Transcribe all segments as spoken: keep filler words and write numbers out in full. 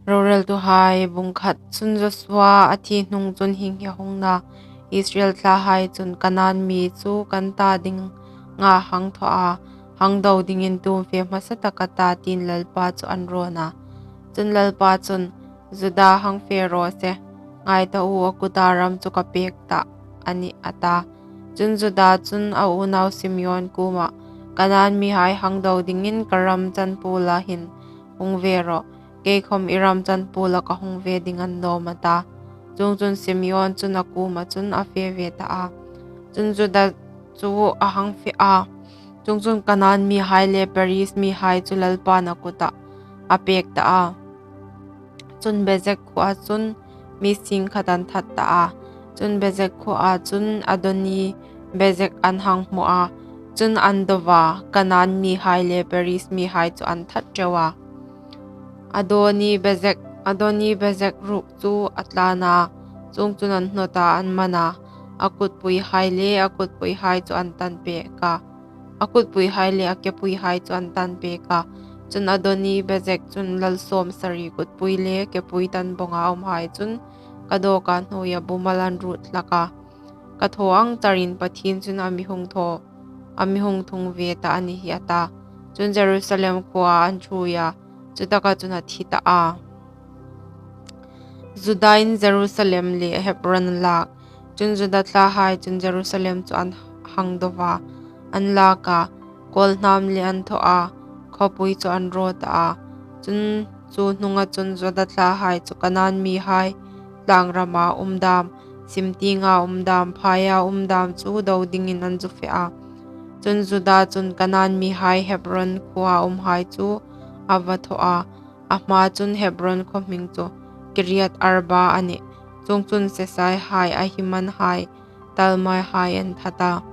Roreltuhai bung khat. Chun Josua a thi hnung chun hieng hi a hung na: Israel thlahai chun, Kanaan mi chu kan ta dinga hang thaw a, hang do dingin tu am fe hmasa tak a ta, tiin Lalpa chu an rawn a. Chun Lalpa chun, Juda hang fe raw se, ngai ta u, a kuta ram chu ka pek tah a nih, a ta. Chun Juda chun a unau Simeon kuomah, Kanaan mihai hang do dingin ka ram chanpuola hin hung ve rawh, kei khawm i ram chanpuola ka hung ve ding a ni nawm, a ta. Chuongchun Simeon chun a kuoma chun a fe ve ta a. Chun Juda chu a hang fe a. Chuongchun Kanaan mihai le Periz mihai chu Lalpan a kutah a pek ta a. Chun Bezek khuoa chun mi sing khat an that ta a. Chun Bezek khuoa chun Adoni Bezek an hang hmu a. Chun an do a, Kanaan mihai le Periz mihai chu an that ṭeu a. Adoni Bezek, Adoni Bezek ruok chu a tlan a, chuongchun an hnawt a, an man a, a kutpuihai le a kutpuihai chu an tan pek a, a kutpuihai le a kepuihai chu an tan pek a. Chun Adoni Bezek chun lal sawmsari kutpui le kepui tan bonga umhai chun ka dawka hnuoia bumal an ruot hlak a, ka thaw ang charin Pathien chun a mi hung thaw, a mi hung thung ve ta a ni hi, a ta. Chun Jerusalem khuoa an ṭhuoi a, chutaka chun a thi ta a. Judain Jerusalem le Hebron an lak. Chun Juda thlahai chun Jerusalem chu an hang do a, an lak a, kawlhnam le an thaw a, khawpui chu an raw ta a. Chun chu hnunga chun Juda thlahai chu Kanaan mihai tlangrama um dam, simtienga um dam, phaia um dam chu do dingin an zu fe a. Chun Juda chun Kanaan mihai Hebron khuoa umhai chu a va thaw a, a hma chun Hebron khaw hming chu Kiriat Arba a nih. Chuongchun Sesaihai, Ahimanhai, Talmaihai an that a.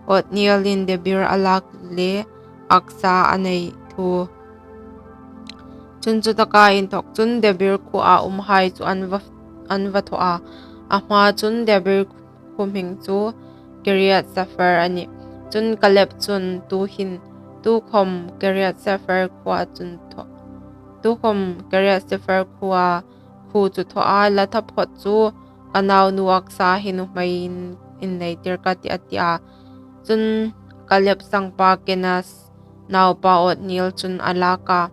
Otnielin Debir a lak le Aksa a nei thu. Chun chutaka inthawk chun Debir khuoa umhai chu an va, an va thaw a. A hma chun Debir khuo hming chu Kiriat Sefer a nih. Chun Kaleb chun tuhin, tukhawm Kiriat Sefer khuoa chun thaw, tukhawm Kiriat Sefer khuoa, khuo chu thaw a, la taphawt chu ka naunu Aksa hi nuhmeiin inneitir ka tih, a ti a. Chun Kaleb sangpa Kenaz naupa Otniel chun a lak a.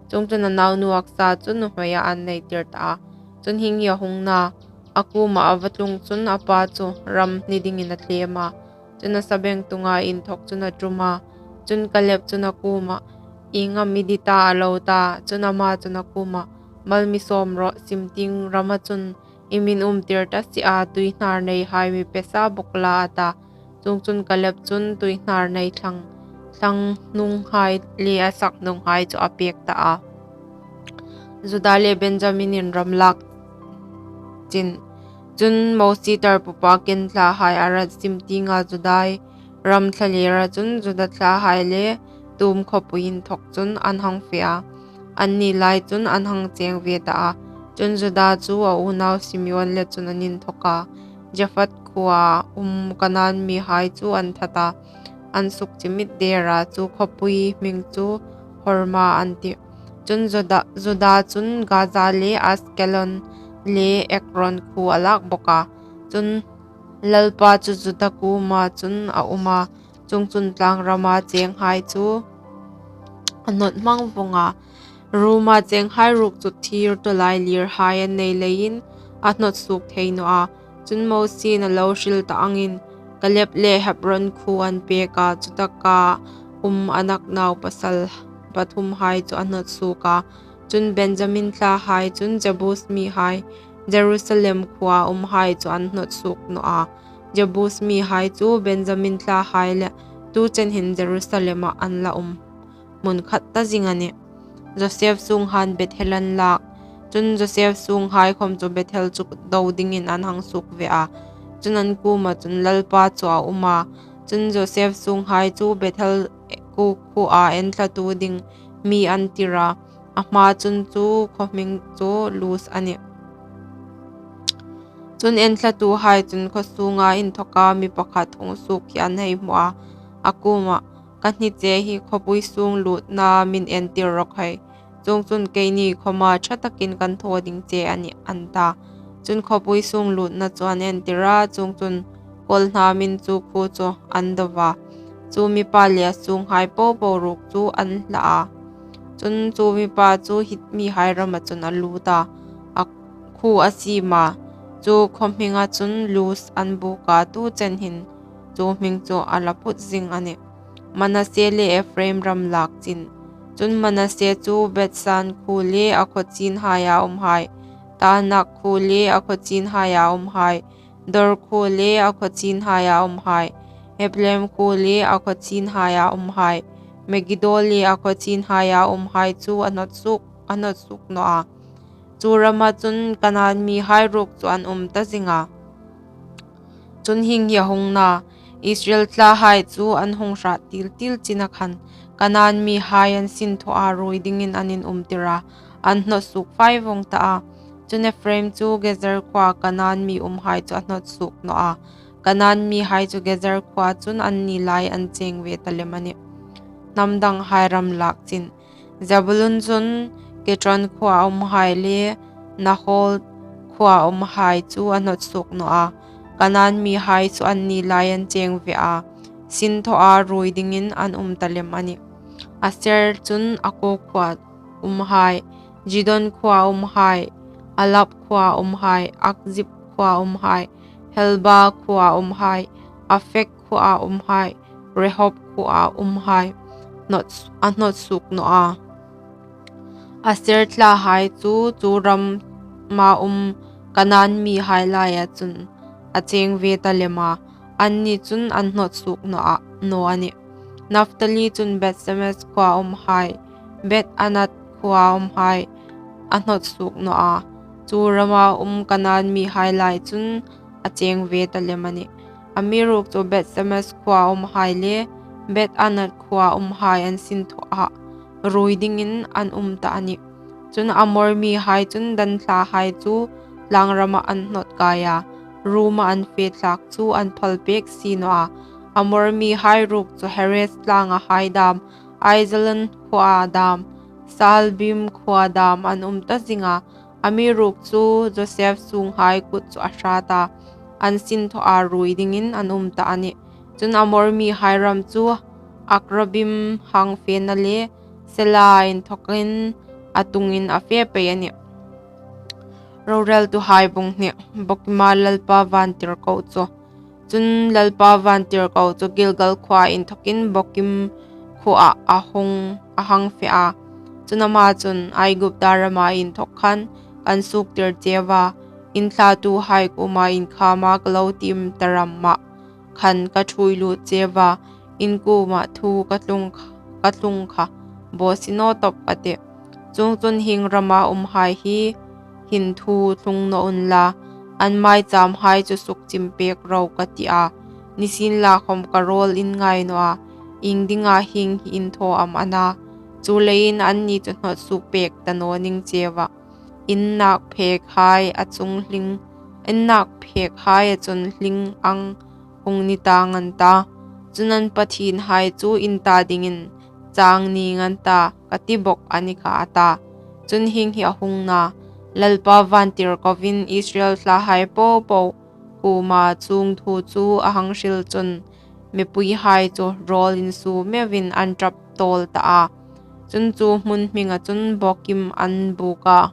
Chuongchun a naunu Aksa chu nuhmeia an neitir ta a. Chun hieng hi a hung na, a kuoma a va tlung chun a pa chu ram hni dingin a tlem a. Chun a sabengtunga inthawk chun a ṭum a. Chun Kaleb chun a kuoma, Ieng am i dit a, a lo ta. Chun ama chun a kuoma, Mal mi sawm rawh, simtieng rama chun i min umtir ta si a, tuihnar neihai mi pe sa bawk la, a ta. Chuongchun Kaleb chun tuihnar nei thlang, thlang hnunghai le a sak hnunghai chu a pek ta a. Juda le Benjaminin ram lak chin. Chun Mosie tarpupa Ken thlahai Arad simtienga Judai ram thlalera chun Juda thlahai le tu am khawpui inthawk chun an hang fe a. Anni lai chun an hang cheng ve ta a. Chun Juda chu a unau Simeon le chun an inthawk a. Jaflet khuoa um Kanaan mihai chu an that a, an sukchimit der a, chu khawpui hming chu Horma an tih. Chun Juda, Juda chun Gaza le Askelon le Ekron khuo a lak bawk a. Chun Lalpa chu Juda kuoma chun a um a, chuongchun tlangrama chenghai chu a hnawt hmang vawng a. Ruma chenghai ruok chu thir tawlailirhai an nei leiin a hnawt suok thei naw a. Chun Mosiein a lo hril ta angin Kaleb le Hebron khuo an pek a, chutaka um Anak naupasal pathumhai chu a hnawt suok a. Chun Benjamin thlahai chun Jebus mihai Jerusalem khuoa umhai chu an hnawt suok naw a. Jebus mihai chu Benjamin thlahai le tu chen hin Jerusalema an la um hmun khat ta zing a nih. Josef sunghaiin Bethel an lak. Chun Josef sunghai khawm chu Bethel chu do dingin an hang suok ve a. Chun an kuoma chun Lalpa chu a um a. Chun Josef sunghai chu Bethel khuoa enthlatu ding mi an tir a. A hma chun chu khaw hming chu Luz a nih. Chun enthlatuhai chun khaw sunga inthawka mi pakhat hung suok hi an hei hmu a. A kuoma, Ka hni che hi, khawpui sung lutna min entir rawk hei. Chuongchun keini khawma ṭha takin kan thaw ding che a nih, an ta. Chun khawpui sung lutna chu an entir a, chuongchun kawlhnâmin chu khuo chu an do a. Chu mipa le a sunghai po po ruok chu an hla a. Chun chu mipa chu Hit mihai rama chun a lût a, a khuo a siem a. Chu khaw hminga chun Luz an bûk a, tu chen hin chu hming chu a la phut zing a nih. Manasse le Ephraim ram lâk chin. Chun Manasse chu Bethsan khuo le a khaw chinhaia umhai, Taanak khuo le a khaw chinhaia umhai, Dor khuo le a khaw chinhaia umhai, Heblem khuo le a khaw chinhaia umhai, Megiddo le a khaw chinhaia umhai chu a hnawt suok, a hnawt suok naw a. Chu rama chun Kanaan mihai ruok chu an um ta zing a. Chun hieng hi a hung na, Israel thlahai chu an hung hrât til til china khan, Kanaan mihai an sin thaw a ruoi dingin an inumtir a, an hnawt suok fai vawng ta a. Chun Ephraim chu Gezer khuoa Kanaan mi umhai chu a hnawt suok naw a. Kanaan mihai chu Gezer khuoa chun anni lai an cheng ve ta lem a nih. Hnam danghai ram lâk chin. Zebulun chun Kitron khuoa umhai le Nahor khuoa umhai chu a hnawt suok naw a. Kanaan mihai chu anni lai an cheng ve a, sin thaw a ruoi dingin an um ta lem a nih. Aser chun Akko khuoa umhai, Zidon khuoa umhai, Ahlab khuoa umhai, Akzib khuoa umhai, Helba khuoa umhai, Aphek khuoa umhai, Rehob khuoa umhai hnawt, a hnawt suok naw a. Aser thlahai chu chu rama um Kanaan mihai laia chun a cheng ve ta lem a, anni chun an hnawt suok naw a, naw a nih. Naphtali chun Beth-semes khuoa umhai, Beth-anath khuoa umhai a hnawt suok naw a, chu rama um Kanaan mihai lai chun a cheng ve ta lem a nih. Amiruokchu Beth-semes khuoa umhai le Beth-anath khuoa umhai an sin thaw a ruoi dingin an um ta a nih. Chun Amor mihai chun Dan thlahai chu tlâng rama an hnawt kai a, ruoma an fe thlâk chu an phal pêk si naw a. Amor mihai ruok chu Heres tlânga hai dâm, Aijalon khuoa dâm, Saalbim khuoa dâm an um ta zing a. Amiruokchu Josef sunghai kut chu a hrât a, an sin thaw a ruoi dingin an um ta a nih. Chun Amor mihai ram chu Akrabim hang fena le Sela inthawkin a tungin a fe pei a nih. Rorêltuhai bung hni. Bokima Lalpa vântirko chu. Chun Lalpa vântirko chu Gilgal khuoa inthawkin Bokim khuoa a hung, a hang fe a. Chun ama chun, Aigupta rama inthawk khan kan suoktir cheu a, in thlatuhai kuoma in khâma ka lo tiem ta rama khan ka ṭhuoi lût cheu a, in kuoma thu ka tlung kha, ka tlung kha, bawsinaw tawp ka tih. Chuongchun hieng rama umhai hi hin thu tlung naw unla, an maichâmhai chu sukchim pêk ro ka ti a, nisienlakhawm ka râwl in ngai naw a, iengdinga hieng hi in thaw am a na? Chuleiin anni chu hnawt suok pêk ta naw ning cheu a, in nâk phêkhai a chung hling, in nâk phêkhai a chun hling ang hung ni tâng an ta. Chun an pathienhai chu in ta dingin châng nîng an ta, ka ti bawk a ni kha, a ta. Chun hieng hi a hung na, Lalpa vântirkoin Israel thlahai po po kuoma chuong thu chu a hang hril chun, mipuihai chu râwl insuo meuin an ṭap tâwl ta a. Chun chu hmun hminga chun Bokim an bûk a,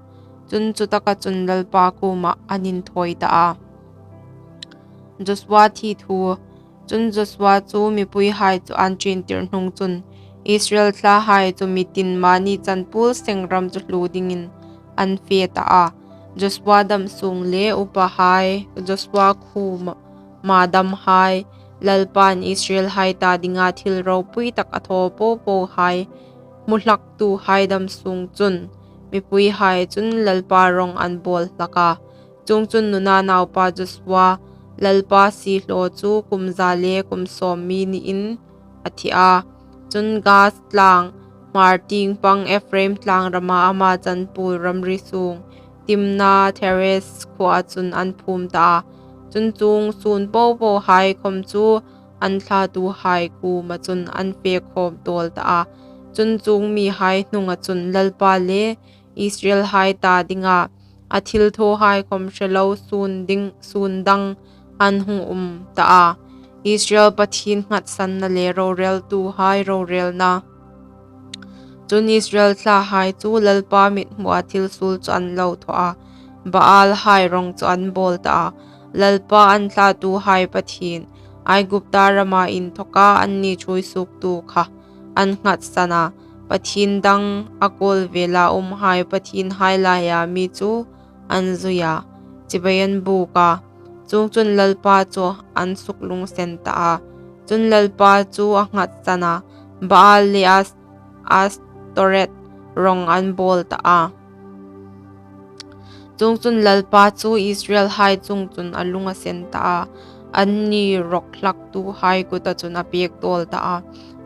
chun chutaka chun Lalpa kuomah an inthawi ta a. Josua thi thu. Chun Josua chu mipuihai chu an ṭintir hnung chun, Israel thlahai chu mi tin mani chanpuol seng ram chu hluo dingin an fe ta a. Josua dam sûng le upahai, Josua kuoma damhai, Lalpain Israelhai ta dinga thil ropui tak a thaw po pohai hmu hlaktuhai dam sûng chun, mipuihai chun Lalpa rawng an bâwl hlak a. Chuongchun Nun naupa Josua, Lalpa siehlaw chu kum za le kum sâwm mi niin a thi a. Chun Gaas tlâng hmar tieng pang Ephraim tlâng rama ama chanpuol ramri sûng, Timnath-heres khuoa chun an phûm ta a. Chun chuong sûn po pohai khawm chu an thlatuhai kuoma chun an fe khâwm tâwl ta a. Chun, chuong mihai hnunga chun Lalpa le Israelhai ta dinga a thilthawhai khawm hre lo sun ding, sun dang an hung um ta a. Israel Pathien nghatsanna le roreltuhai rorelna. Chun, Israel thlahai chu Lalpa mithmua thil suol chu an lo thaw a, Baalhai rong chu an bawl ta a. Lalpa an thlatuhai Pathien, Aigupta rama inthawka anni ṭhuoi suoktu kha an nghatsan a, pathien dang a kawl vela umhai pathienhai laia mi chu an zui a, chibai an buk a. Chuongchun, Lalpa chu an suklungsen ta a. Chun, Lalpa chu a nghatsan a, Baal le As-, Astoret rong an bawl ta a. Chuongchun, Lalpa chu Israelhai chung chun a lung a sen ta a, anni rawk hlaktuhai kuta chun a pek tawl ta a.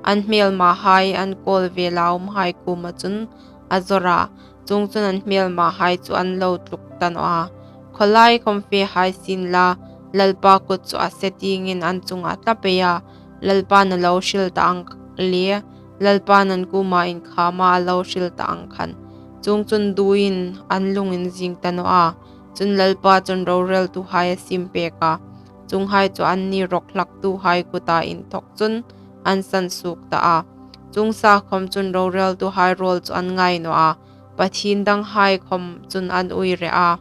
An hmelmahai an kawl vela umhai kuoma chun a zawr a. Chuongchun, an hmelmahai chu an lo tluk ta naw a. Khawlai khawm fe hai sien la, Lalpa kut chu a se tiengin an chunga tla pei a, Lalpa'n a lo hril ta ang le, Lalpa'n an kuoma inkhama a lo hril ta ang khan. Chuongchun, duoin an lung inzing ta naw a. Chun, Lalpa chun roreltuhai a siem pek a, chuonghai chu anni rawk hlaktuhai kuta inthawk chun an sansuok ta a. Chuong sa khawm chun roreltuhai rawl chu an ngai naw a, pathien danghai khawm chun an uire a.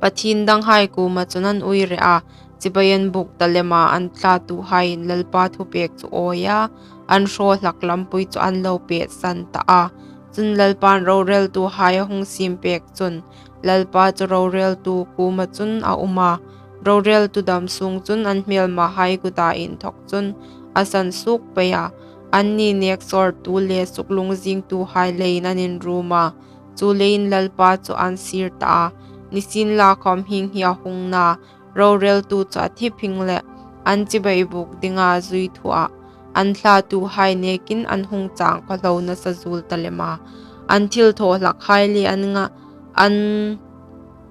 Pathien danghai kuoma chun an uire a, chibai an buk ta lem a, an thlatuhaiin Lalpa thupek chu awia an hraw hlak lampui chu an lo peksan ta a. Chun, Lalpa'n roreltuhai a hung siem pek chun, Lalpa chu roreltu kuoma chun a um a, roreltu dam sung chun an hmelmahai kuta inthawk chun a sansuok pei a. Anni neksawrtu le suklungzingtuhai leiin an inrum a, chu leiin Lalpa chu an sir ta a. Nisienlakhawm, hieng hi a hung na, roreltu chu a thi phing leh an chibai buk dinga zui thua an thlatuhai nekin an hung chang khawhlo nasa zuol ta lem a. An thilthaw hlakhai le an nga-, an,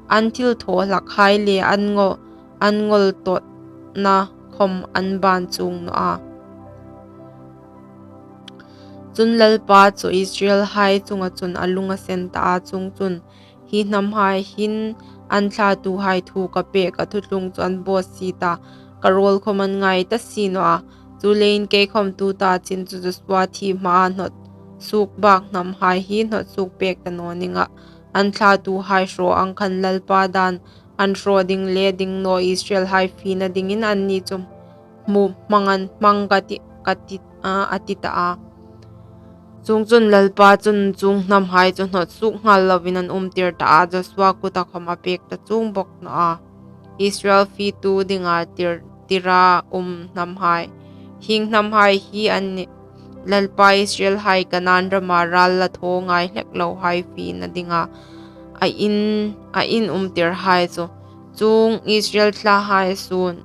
an thilthaw hlakhai le an ngo-, an ngol tawtna khawm an ban chuong naw a. Chun, Lalpa chu Israelhai chunga chun a lung a sen ta a, chuongchun, hi hnamhai hin an thlatuhai thu ka pek a thuthlung chu an bawsiet a, ka rawl khawm an ngai ta si naw a. Chuleiin, kei khawm tuta chin chu Joshua thi hmaa hnawt suok bak hnamhai hi hnawt suok pek ta naw ning a, an thlatuhai hraw ang khan Lalpa dan an hraw ding le ding naw Israelhai fiena dingin anni chu hmu hmang an hmang ka tih, ka tih, a, a ti ta a. Chuongchun, Lalpa chun chuong hnamhai chu hnawt suok nghal loin an umtir ta a, Joshua kuta khawm a pek ta chuong bawk naw a. Israel fietu dinga tir, tira um hnamhai. Hieng hnamhai hi an nih, Lalpa Israelhai Kanan rama ral la thaw ngai hlek lohai fiena dinga a in, a in umtirhai chu. Chuong Israel thlahai sun,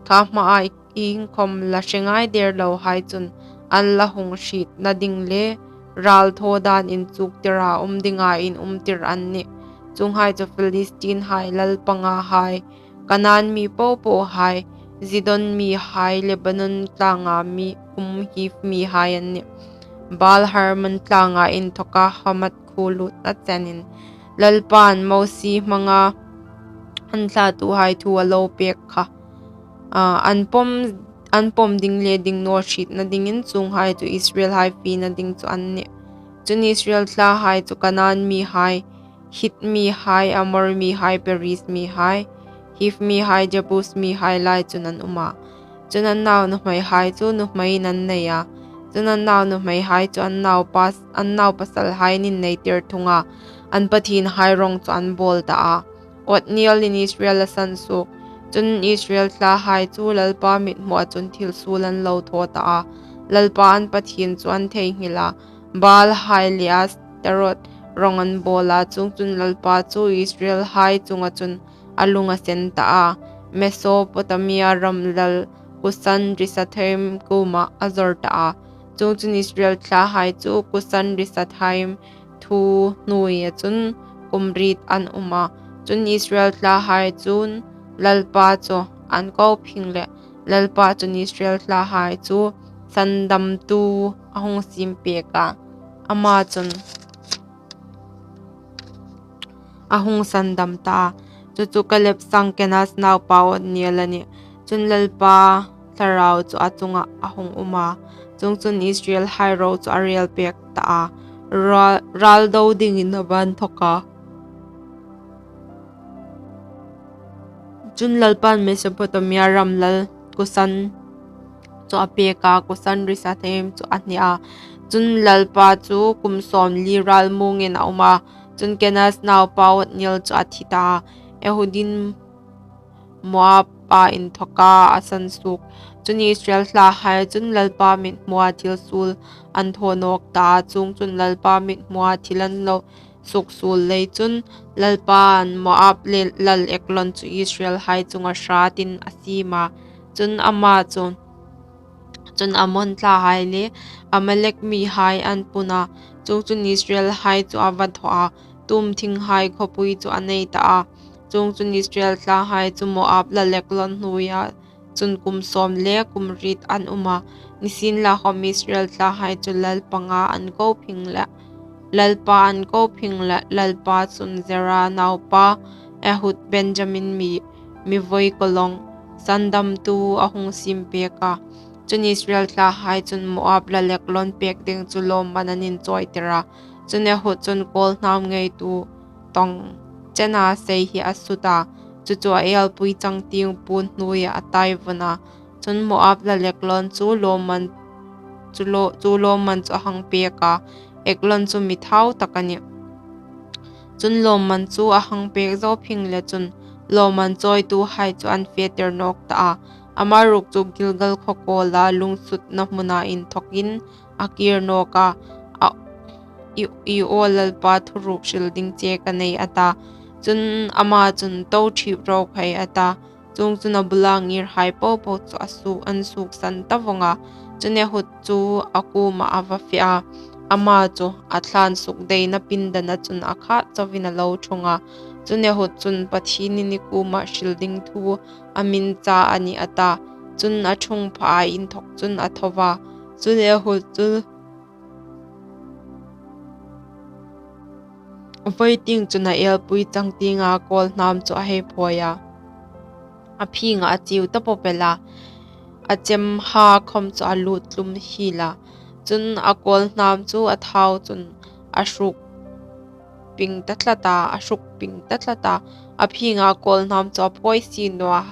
kha hmaa iengkhawm la hre ngai der lohai chun an la hung hrietna ding le ral thaw dan inchuktir a um dinga in umtir an nih. Chuonghai chu Philistinhai lal pangahai, Kanan mi popohai, Zidon mihai, Lebanon tlanga mi um Hiv mihai an nih. Baal Hermon tlanga inthawka Hamath khuo lutna chenin Lalpa'n Mosie hmanga an thlatuhai thu a lo pek kha, a, an pawm, an pawm ding le ding naw hrietna dingin chuonghai chu Israelhai fiena ding chu an nih. Chun, Israel thlahai chu Kanan mihai, Hit mihai, Amor mihai, Periz mihai, Hiv mihai, Jebus mihai lai chun an um a. Chun, an naunuhmeihai chu nuhmeiin an nei a. Chun, an naunuhmeihai chu an naupa, an naupasalhaiin inneitir thunga an pathienhai rong chu an bawl ta a. Othnielin Israel a sansuok. Chun, Israel thlahai chu Lalpa mithmua chun thil suol an lo thaw ta a. Lalpa an Pathien chu an theinghil a, Baalhai le Astaroth rong an bawl a. Chuongchun, Lalpa chu Israelhai chunga chun a lung a sen ta a. Mesopotamia ram lal Kusan Risathaim kuoma a zawr ta a. Chuongchun, Israel thlahai chu Kusan Risathaim thu hnuoia chun kum riet an um a. Chun, Israel thlahai chun Lalpa chu an ko phing leh Lalpa chun Israel thlahai chu sandamtu a hung siem pek a, ama chun a hung sandam ta a. Chu chu Kaleb sang Kenaz naupa Othniel a nih. Chun Lalpa Thlarau chu a chungah a hung um a, chuongchun Israelhai ro chu a rel pek ta a, ral, ral do dingin a va inthawk a. Chun Lalpan Mesopotamia ram lal Kusan chu a pek a, Kusan Risathaim chu a hneh a. Chun Lalpa chu kum sawmli ral muongin a um a. Chun Kenaz naupa Othniel chu a thi ta a, Ehudin Moab-a inthawka a sansuok. Chun Israel thlahai chun Lalpa mithmua thil suol an thaw nawk ta a, chuongchun Lalpa mithmua thil an lo suksuol lei chun Lalpa'n Moab le lal Eglon chu Israelhai chunga hratin a siem a. Chun ama chu, chun Ammon thlahai le Amalek mihai an pun a, chuongchun Israelhai chu a va thaw a, tum thinghai khawpui chu a nei ta a. Chuongchun Israel thlahai chu Moab lal Eglon hnuoia chun kum sawm le kum riet an um a. Nisienlakhawm Israel thlahai chu Lalpa panga an ko phing le, Lalpa an ko phing le, Lalpa chun Zera naupa Ehud, Benjamin mi, mi voi kawlawng, sandamtu a hung siem pek a. Chun Israel thlahai chun Moab lal Eglon pek ding chu lawmman an inchawitir a. Chun Ehud chun kawlhnam ngeitu tawng chena sei hi a sut a, chu chu a elpui changtieng puon hnuoia a tai vun a. Chun Moab lal Eglon chu lawmman, chu law, chu lawmman chu a hang pek a, Eglon chu mi thau tak a nih. Chun lawmman chu a hang pek zo phing le chun lawmman chawituhai chu an fetir nawk ta a. Ama ruok chu Gilgal khaw kawla lungsutna hmuna inthawkin a kir nawk a, a, i, i aw Lalpa, thuruk hril ding che ka nei, a ta. Chun ama chun, to ṭhip ro khai, a ta. Chuongchun a bula ngirhai popo chu a su, an suoksan ta vawng a. Chun Ehud chu a kuoma a va fe a, ama chu a thlan sukdeina pindana chun a khat chauhin a lo ṭhung a. Chun Ehud chun, Pathienin i kuoma hril ding thu a min cha a nih, a ta. Chun a ṭhung pha a, inthawk chun a tho va. Chun Ehud chu voi tieng chun a elpui changtienga kawlhnam chu a hei phawi a, a phinga a chiu ta pawp el a, a chemha khawm chu a lut tlum hiel a. Chun a kawlhnam chu a thau chun a hruk ping ta tlat a, a hruk ping ta tlat a, a phinga kawlhnam chu a phawi si naw a,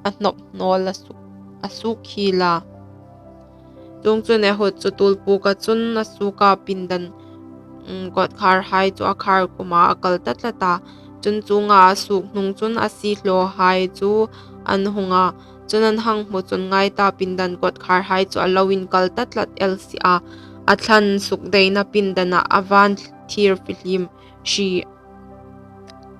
a hnawp hnawl a suk, a suk hiel a. Chuongchun Ehud chu tulpuka chun a suok a, pindan, mm, kawtkhârhai chu a khâr kuoma a kal ta tlat a. Chun chuonga a suok hnung chun a siehlawhai chu an hung a. Chun an hang hmu chun ngai ta, pindan kawtkhârhai chu a lo inkal ta tlat el si a, a thlan sukdeina pindana a vân thîr fihlim hri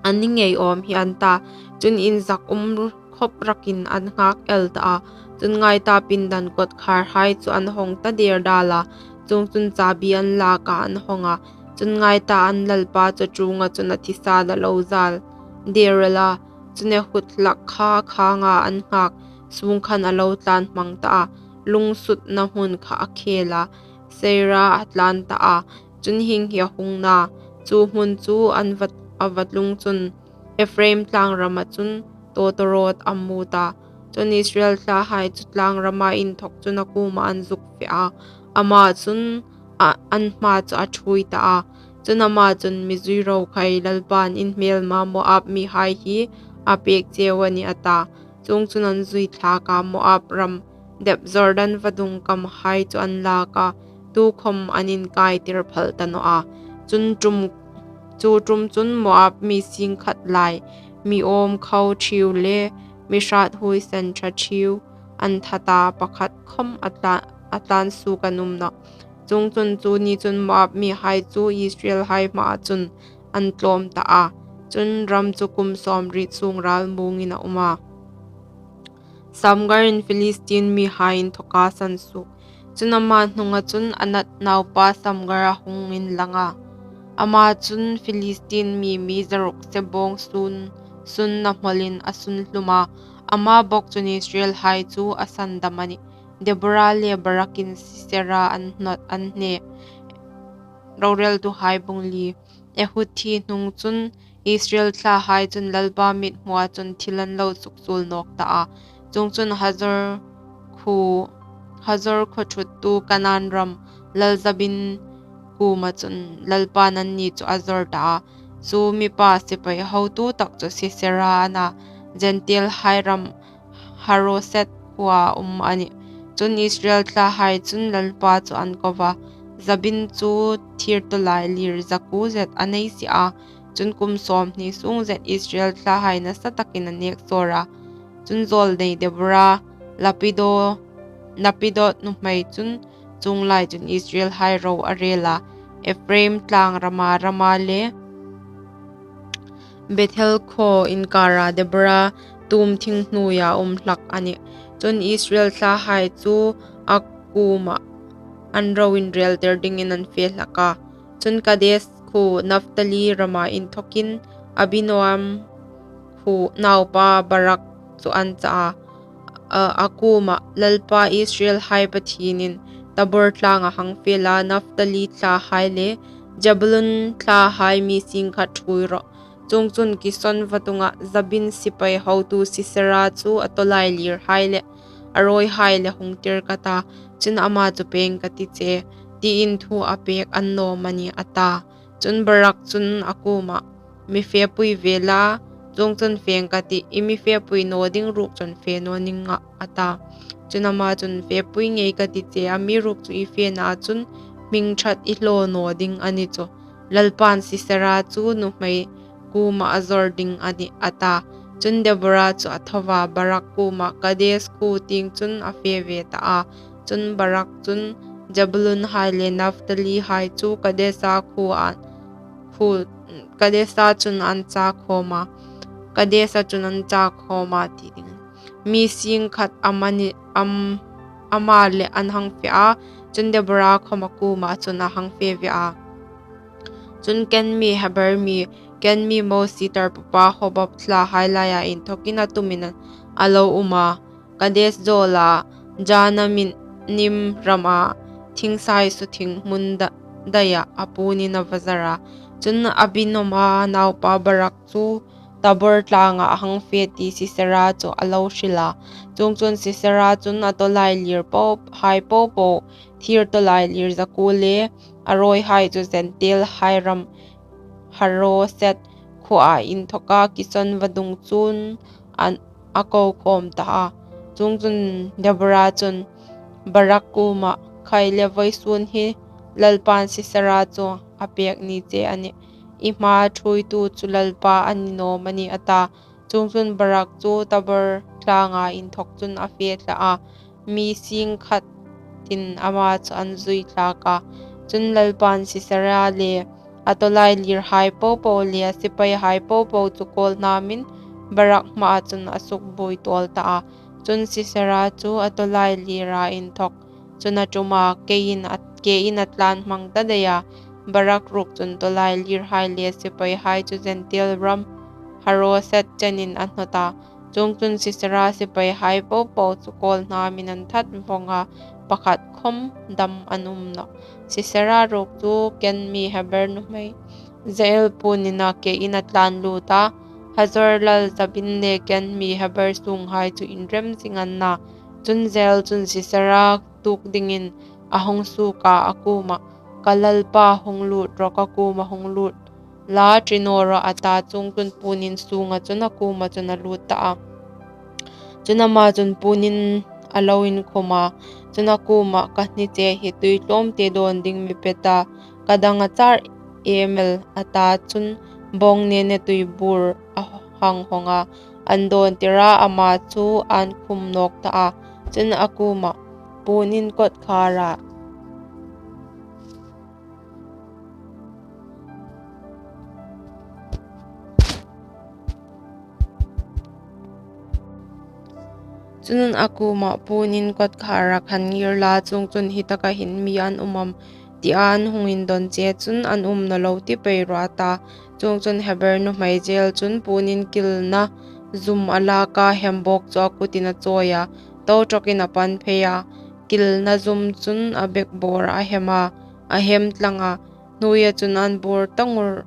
a ni ngei awm hi an ta. Chun inzak um khawp rakin an nghak el ta a. Chun ngai ta, pindan kawtkhârhai chu an hawng ta dêr dal a. Chuongchun chabi an lak a, an hawng a. Chun ngai ta, an lalpa chu ṭuonga chun a thisan a lo zal dêr el a. Chun Ehud hlak kha khânga an nghak sûng khan a lo tlân hmang ta a, lungsutna hmun kha a khêl a, Seira a tlân ta a. Chun hieng hi a hung na, chu hmun chu an va, a va tlung chun Ephraim tlâng rama chun tawtawrawt a mût a. Chun Israel thlahai chu tlâng rama inthawk chun a kuoma an zuk fe a, ama chun a, an hma chu a ṭhuoi ta a. Chun ama chun, Mi zui ro khai, Lalpa'n in hmêlma Moab mihai hi a pêk cheu a nih, a ta. Chuongchun an zui thlâk a, Moab ram dep Jordan vadung kamhai chu an lâk a, tukhawm an inkaitir phal ta naw a. Chun ṭum, chu ṭum chun Moab mi sîng khat lai, mi âwm kho ṭhiu le mi hrât huoisen ṭha ṭhiu an that a, pakhat khawm a tla, a tlân suok an um nawh. Chuongchun chu ni chun Moab mihai chu Israelhai hmaa chun an tlâwm ta a. Chun ram chu kum sâwmriet sûng râl muongin a um a. Samgarin Philistin mihai inthawka sansuok. Chun ama hnunga chun Anat naupa Samgar a hung inlang a. Ama chun Philistin mi, mi zaruk sebâwng sun, sunna hmawlin a sunhlum a. Ama bawk chun Israelhai chu a sandam a nih. Deborah le Barakin Sisera an hnawt an hne. Roreltuhai bung li. Ehud thi hnung chun Israel thlahai chun Lalpa mithmua chun thil an lo suksuol nawk ta a. Chuongchun Hazor khuo, Hazor khuo ṭhuttu Kanaan ram lal Jabin kuoma chun Lalpa'n anni chu a zawr ta a. Chu mipa sipai hotu tak chu Sisera a na, Jentailhai ram Haroset khuoa um a nih. Chun Israel thlahai chun Lalpa chu an ko va, Jabin chu thir tawlailir zakuo zet a nei si a. Chun kum sawmhni sung zet Israel thlahai nasa takin a nek sawr a. Chun zawlnei Deborah, Lapido, Lapidot nuhmei chun chuong lai chun Israelhai ro a rel a, Ephraim tlang rama Rama le Bethel khuo inkara Deborah tum thing hnuoia um hlak a nih. Chun Israel thlahai chu a kuoma an ro inreltir dingin an fe hlak a. Chun Kadesh khuo Naphtali rama inthokin Abinoam khuo naupa Barak chu an cha a. A, a kuoma, Lalpa Israelhai Pathienin Tabor tlanga hang fe la, Naphtali thlahai le Zebulun thlahai mi sing khat ṭhuoi rawh. Chuongchun Kison vadunga Jabin sipai hotu Sisera chu a tawlailirhai le a rawihai le hung tir ka ta, chun ama chu pêng ka ti che, tiin thu a pêk a ni naw am a ni, a ta. Chun Barak chun a kuoma, mi fepui ve la, chuongchun fêng ka tih, i mi fepui naw ding ruok chun fe naw ning a, a ta. Chun ama chun fepui ngei ka ti che, amiruokchu i fena chun hming ṭhat i hlaw naw ding a ni chu. Lalpa'n Sisera chu nuhmei kuoma a zawr ding a nih, a ta. Chun Deborah chu a tho va, Barak kuoma Kadesh khuo tieng chun a fe ve ta a. Chun Barak chun Zebulunhai le Naphtalihai chu Kadesa khuoa, khuo, Kadesa chun an cha khawm a. Kadesa chun an cha khawm a ti ding. Mi sing khat amani, am, ama le an hang fe a. Chun Deborah khawm a kuoma chun a hang fe ve a. Chun Ken mi, Heber mi, Ken mi Mosi tarpupa Hobab thlahai laia inthokin a tumin a lo um a. Kadesh zawla Zaanannim rama thing saisuthing hmun da-, daia a puonin a va zar a. Chun Abinoam naupa Barak chu Tabor tlanga a hang fe ti Sisera chu a lo hril a. Chuongchun Sisera chun a tawlailir po, hai po po, thir tawlailir zakuo le a rawihai chu Jentailhai ram Haroset khuoa inthoka Kison vadung chun an, a ko khawm ta a. Chuongchun Deborah chun Barak kuoma, khai le vawisun hi Lalpa'n Sisera chu a pêk ni che a nih. I hma ṭhuoitu chu Lalpa a ni naw am a ni, a ta. Chuongchun Barak chu Tabor tlanga inthok chun a fe tlat a, mi sing khatin ama chu an zui thlak a. Chun Lalpa'n Sisera le a tawlailirhai po po le a sipaihai po po chu kawlhnamin Barak hmaa chun a sukbuoi tawl ta a. Chun Sisera chu a tawlailira inthok chun a ṭum a, kein a, kein a tlan hmang ta dai a. Barak ruok chun tawlailirhai le sipaihai chu Jentail ram Haroset chenin a hnawt a. Chuongchun Sisera sipaihai po po chu kawlhnamin an that vawng a, pakhat khawm dam an um nawh. Sisera ruok chu Ken mi Heber nuhmei Jael puonina kein a tlan lut a. Hazor lal Jabin le Ken mi Heber sunghai chu inrem zing an na. Chun Jael chun Sisera tuok dingin a hung suok a, a kuoma, ka lalpa, hung lut rawh, ka kuoma hung lut la, ṭi naw rawh, a ta. Chuongchun puonin sunga chun a kuoma chun a lut ta a. Chun ama chun puonin a lo inkhum a. Chun a kuoma, ka hni che hi tui tlawmte dawn ding mi pe ta, ka dang a char em el, a ta. Chun bawng nene tui bur a hang hawng a, an dawn tir a, ama chu an khum nawk ta a. Chun a kuoma, puonin kawtkhara Chun a kuoma, puonin kawtkhara khan ngir la, chuongchun hi taka hin mi an um am, tia an hung indawn che chun an um naw lo ti pei rawh, a ta. Chuongchun Heber nuhmei Jael chun puonin kilna zum a lak a, hembawk chu a kutin a chawi a, to ṭawkin a pan phei a. kilna zum chun a bek bawr a hem a, a hem tlang a, hnuoia chun an bawr ta ngur,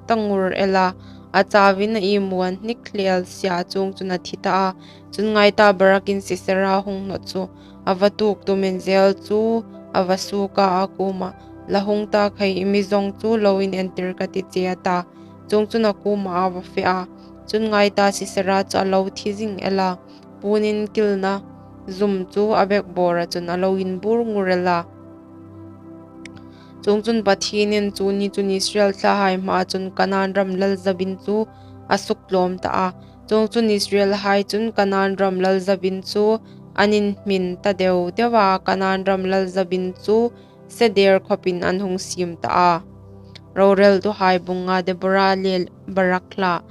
ta ngur el a, a chauin a imu an hnik hle si a, chuongchun a thi ta a. Chun ngai ta, Barakin Sisera hung hnawt chu a va tuok tumin zel chu a va suok a, a kuomah, La hung ta khai, i mi zawng chu lo inentir ka ti che, a ta. Chuongchun a kuomah a va fe a. Chun ngai ta, Sisera chu a lo thi zing el a, puon in kilna zum chu a bek bawra chun a lo inbur ngur el a. Chuongchun Pathienin chu ni chun Israel thlahai hmaa chun Kanaan ram lal Jabin chu a suktlawm ta a. Chuongchun Israelhai chun Kanaan ram lal Jabin chu an inhmin ta deu deu a, Kanaan ram lal Jabin chu seder khawpin an hung siem ta a. Roreltuhai bung nga. Debora le Barak hla.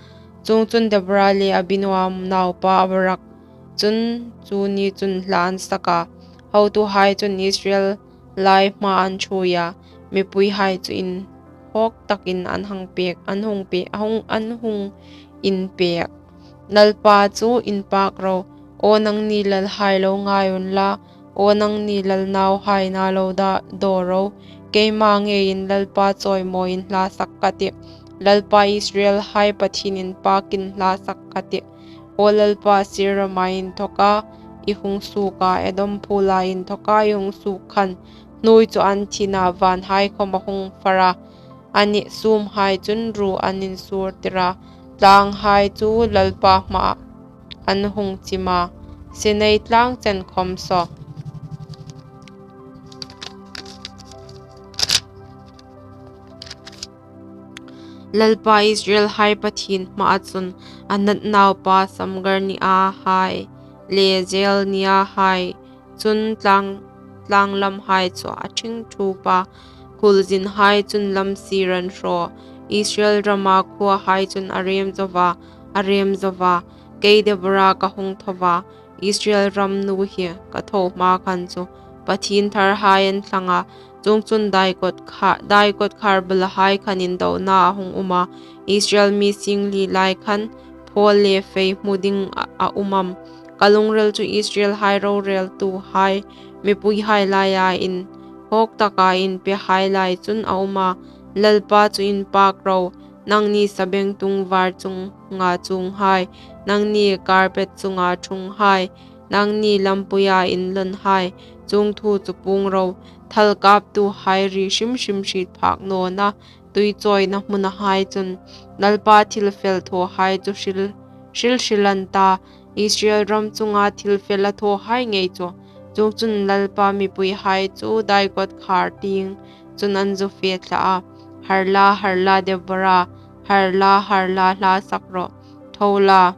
Chuongchun Debora le Abinoam naupa Barak chun chu ni chun hla an sak a. Hotuhai chun Israel lai hmaa an ṭhuoi a, mipuihai chu inhawk takin an hang pek, an hung pe, hung, an hung inpek. Lalpa chu inpak ro, aw nangni lalhai, lo ngai unla, aw nangni lal nauhai, na lo da, daw ro. Keima ngeiin Lalpa chawimawiin hla sak ka tih, Lalpa Israelhai Pathien inpakin hla sak ka tih. Aw Lalpa, Seir rama inthoka i hung suok a, Edom phuola inthoka i hung suok khan, hnuoi chu an thin a, vanhai khawm a hung far a, anih, sumhai chun ruo an insur tir a, tlanghai chu Lalpa hmaah an hung chim a, Sinai tlang chen khawm saw. Lalpa Israelhai Pathien hmaa chun Anat naupa Samgar nia hai le Jael nia hai chun tlang, tlang lamhai chu a ṭhing thup a, khulzinhai chun lam sir an hraw. Israel rama khuohai chun a rem zo va, a rem zo va, kei Debora ka hung tho va, Israel ram nu hi ka tho hma khan chu Pathien tharhai an thlang a. Chuongchun daikawt kha, daikawt khar bulahai khan indona a hung um a, Israel mi singli lai khan phaw le fei hmu ding a, a um am? Ka lungril chu Israelhai roreltuhai, mipuihai laia inhawk taka inpehai lai chun a um a. Lalpa chu inpak ro, nangni sabengtung var chunga chuonghai, nangni carpet chunga ṭhunghai, nangni lampuia inlawnhai, chuong thu chu puong ro. Thal kaptuhai ri hrim hrim hriet phak nawna tui chawina hmunahai chun Lalpa thil fel thawhai chu hril, hril hril an ta, Israel ram chunga thil fel a thawhai ngei chu. Chuongchun Lalpa mipuihai chu daikawt khar tieng chun an zu fe thla a, Har la, har la, Debora, har la, har la, hla sak rawh, tho la,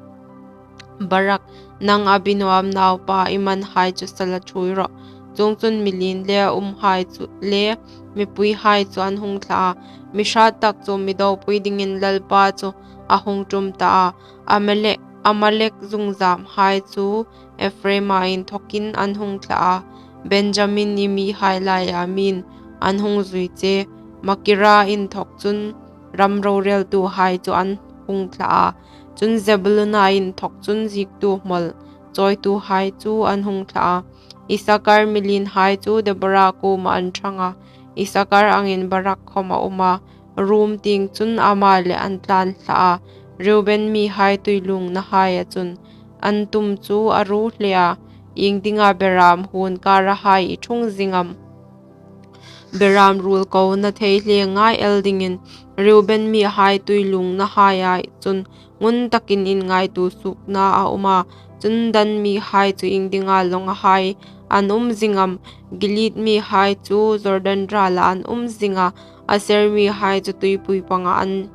Barak, nang Abinoam naupa, i manhai chu sala ṭhuoi rawh. Chuongchun mi lien le umhai chu le mipuihai chu an hung thla a, mi hrat tak chu mi dopui dingin Lalpa chu a hung ṭum ta a. Amalek, Amalek zungzamhai chu Ephraima inthokin an hung thla a, Benjamin-i mihai laia mi'n an hung zui che. Makira inthok chun ram roreltuhai chu an hung thla a, chun Zebuluna inthok chun ziektu hmawl chawituhai chu an hung thla a. Isakar mi lienhai chu Debora kuoma an ṭhang a, Isakar angin Barak khawm a um a, ruom tieng chun ama le an tlan thla a. Reuben mihai tuilungnahaia chun an tum chu a ru hle a, iengdinga beram huon karahai i ṭhung zing am? Beram ruol kona thei hle ngai el dingin Reuben mihai tuilungnahaia chun ngun takin inngaitu suokna a um a. Chun Dan mihai chu iengdinga lawnghai an um zing am? Gilead mihai chu Jordan rala an um zing a, Aser mihai chu tuipui panga an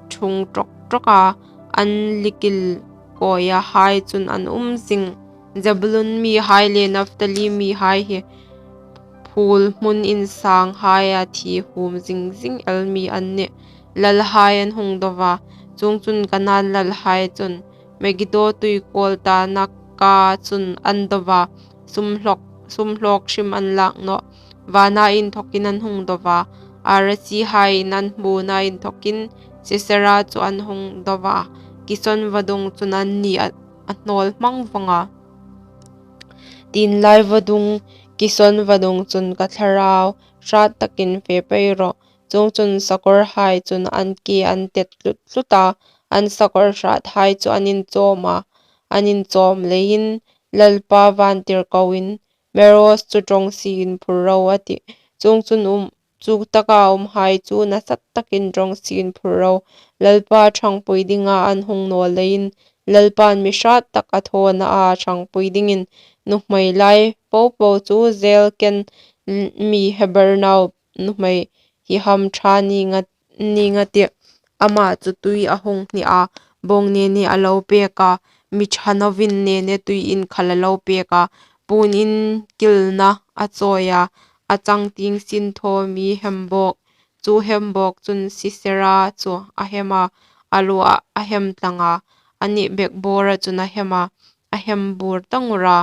ṭhung ṭawk ṭawk a, an likil kawiahai chun an um zing. Zebulun mihai le Naphtali mihai hi phul hmun insanghaia thi hum zing zing el mi an nih. Lalhai an hung do va, chuongchun Kanaan lalhai chun Megiddo tuikawl tana ka chun an do va, sumhlawk, sumhlawk hrim an lak nawh. Vana inthokin an hung do va, arasihai in an hmuna inthokin Sisera chu an hung do va, Kison vadung chun anni a, a hnawl hmang vong a. Tin lai vadung Kison vadung chun ka thlarau hrat takin fe pei rawh. Chuongchun sakawrhai chun an ke an tet tlut tlut a, an sakawr hrathai chu an inchawm a, an inchawm leiin Lalpa vantirkoin, Meroz chu ṭawngsie inphur ro, a tih. Chuongchun um, chu taka umhai chu nasat takin ṭawngsie inphur ro. Lalpa ṭhangpui dinga an hung naw leiin, Lalpan mi hrat tak a thaw a, a ṭhangpui dingin nuhmei lai popo chu zel ken mi Heber nau nuhmei hi hamṭha ning a, ning a tih. Ama chu tui a hung hni a, bawng ne ne a lo pek a, mi ṭha novin ne ne tui inkhal a lo pek a, puon inkilna a chawi a, a changtieng sinthaw mi hembawk. Chu hembawk chun Sisera chu a hem a, a lu a, a hem tlang a, a nih bek bawra chun a hem a, a hem bur ta ngur a,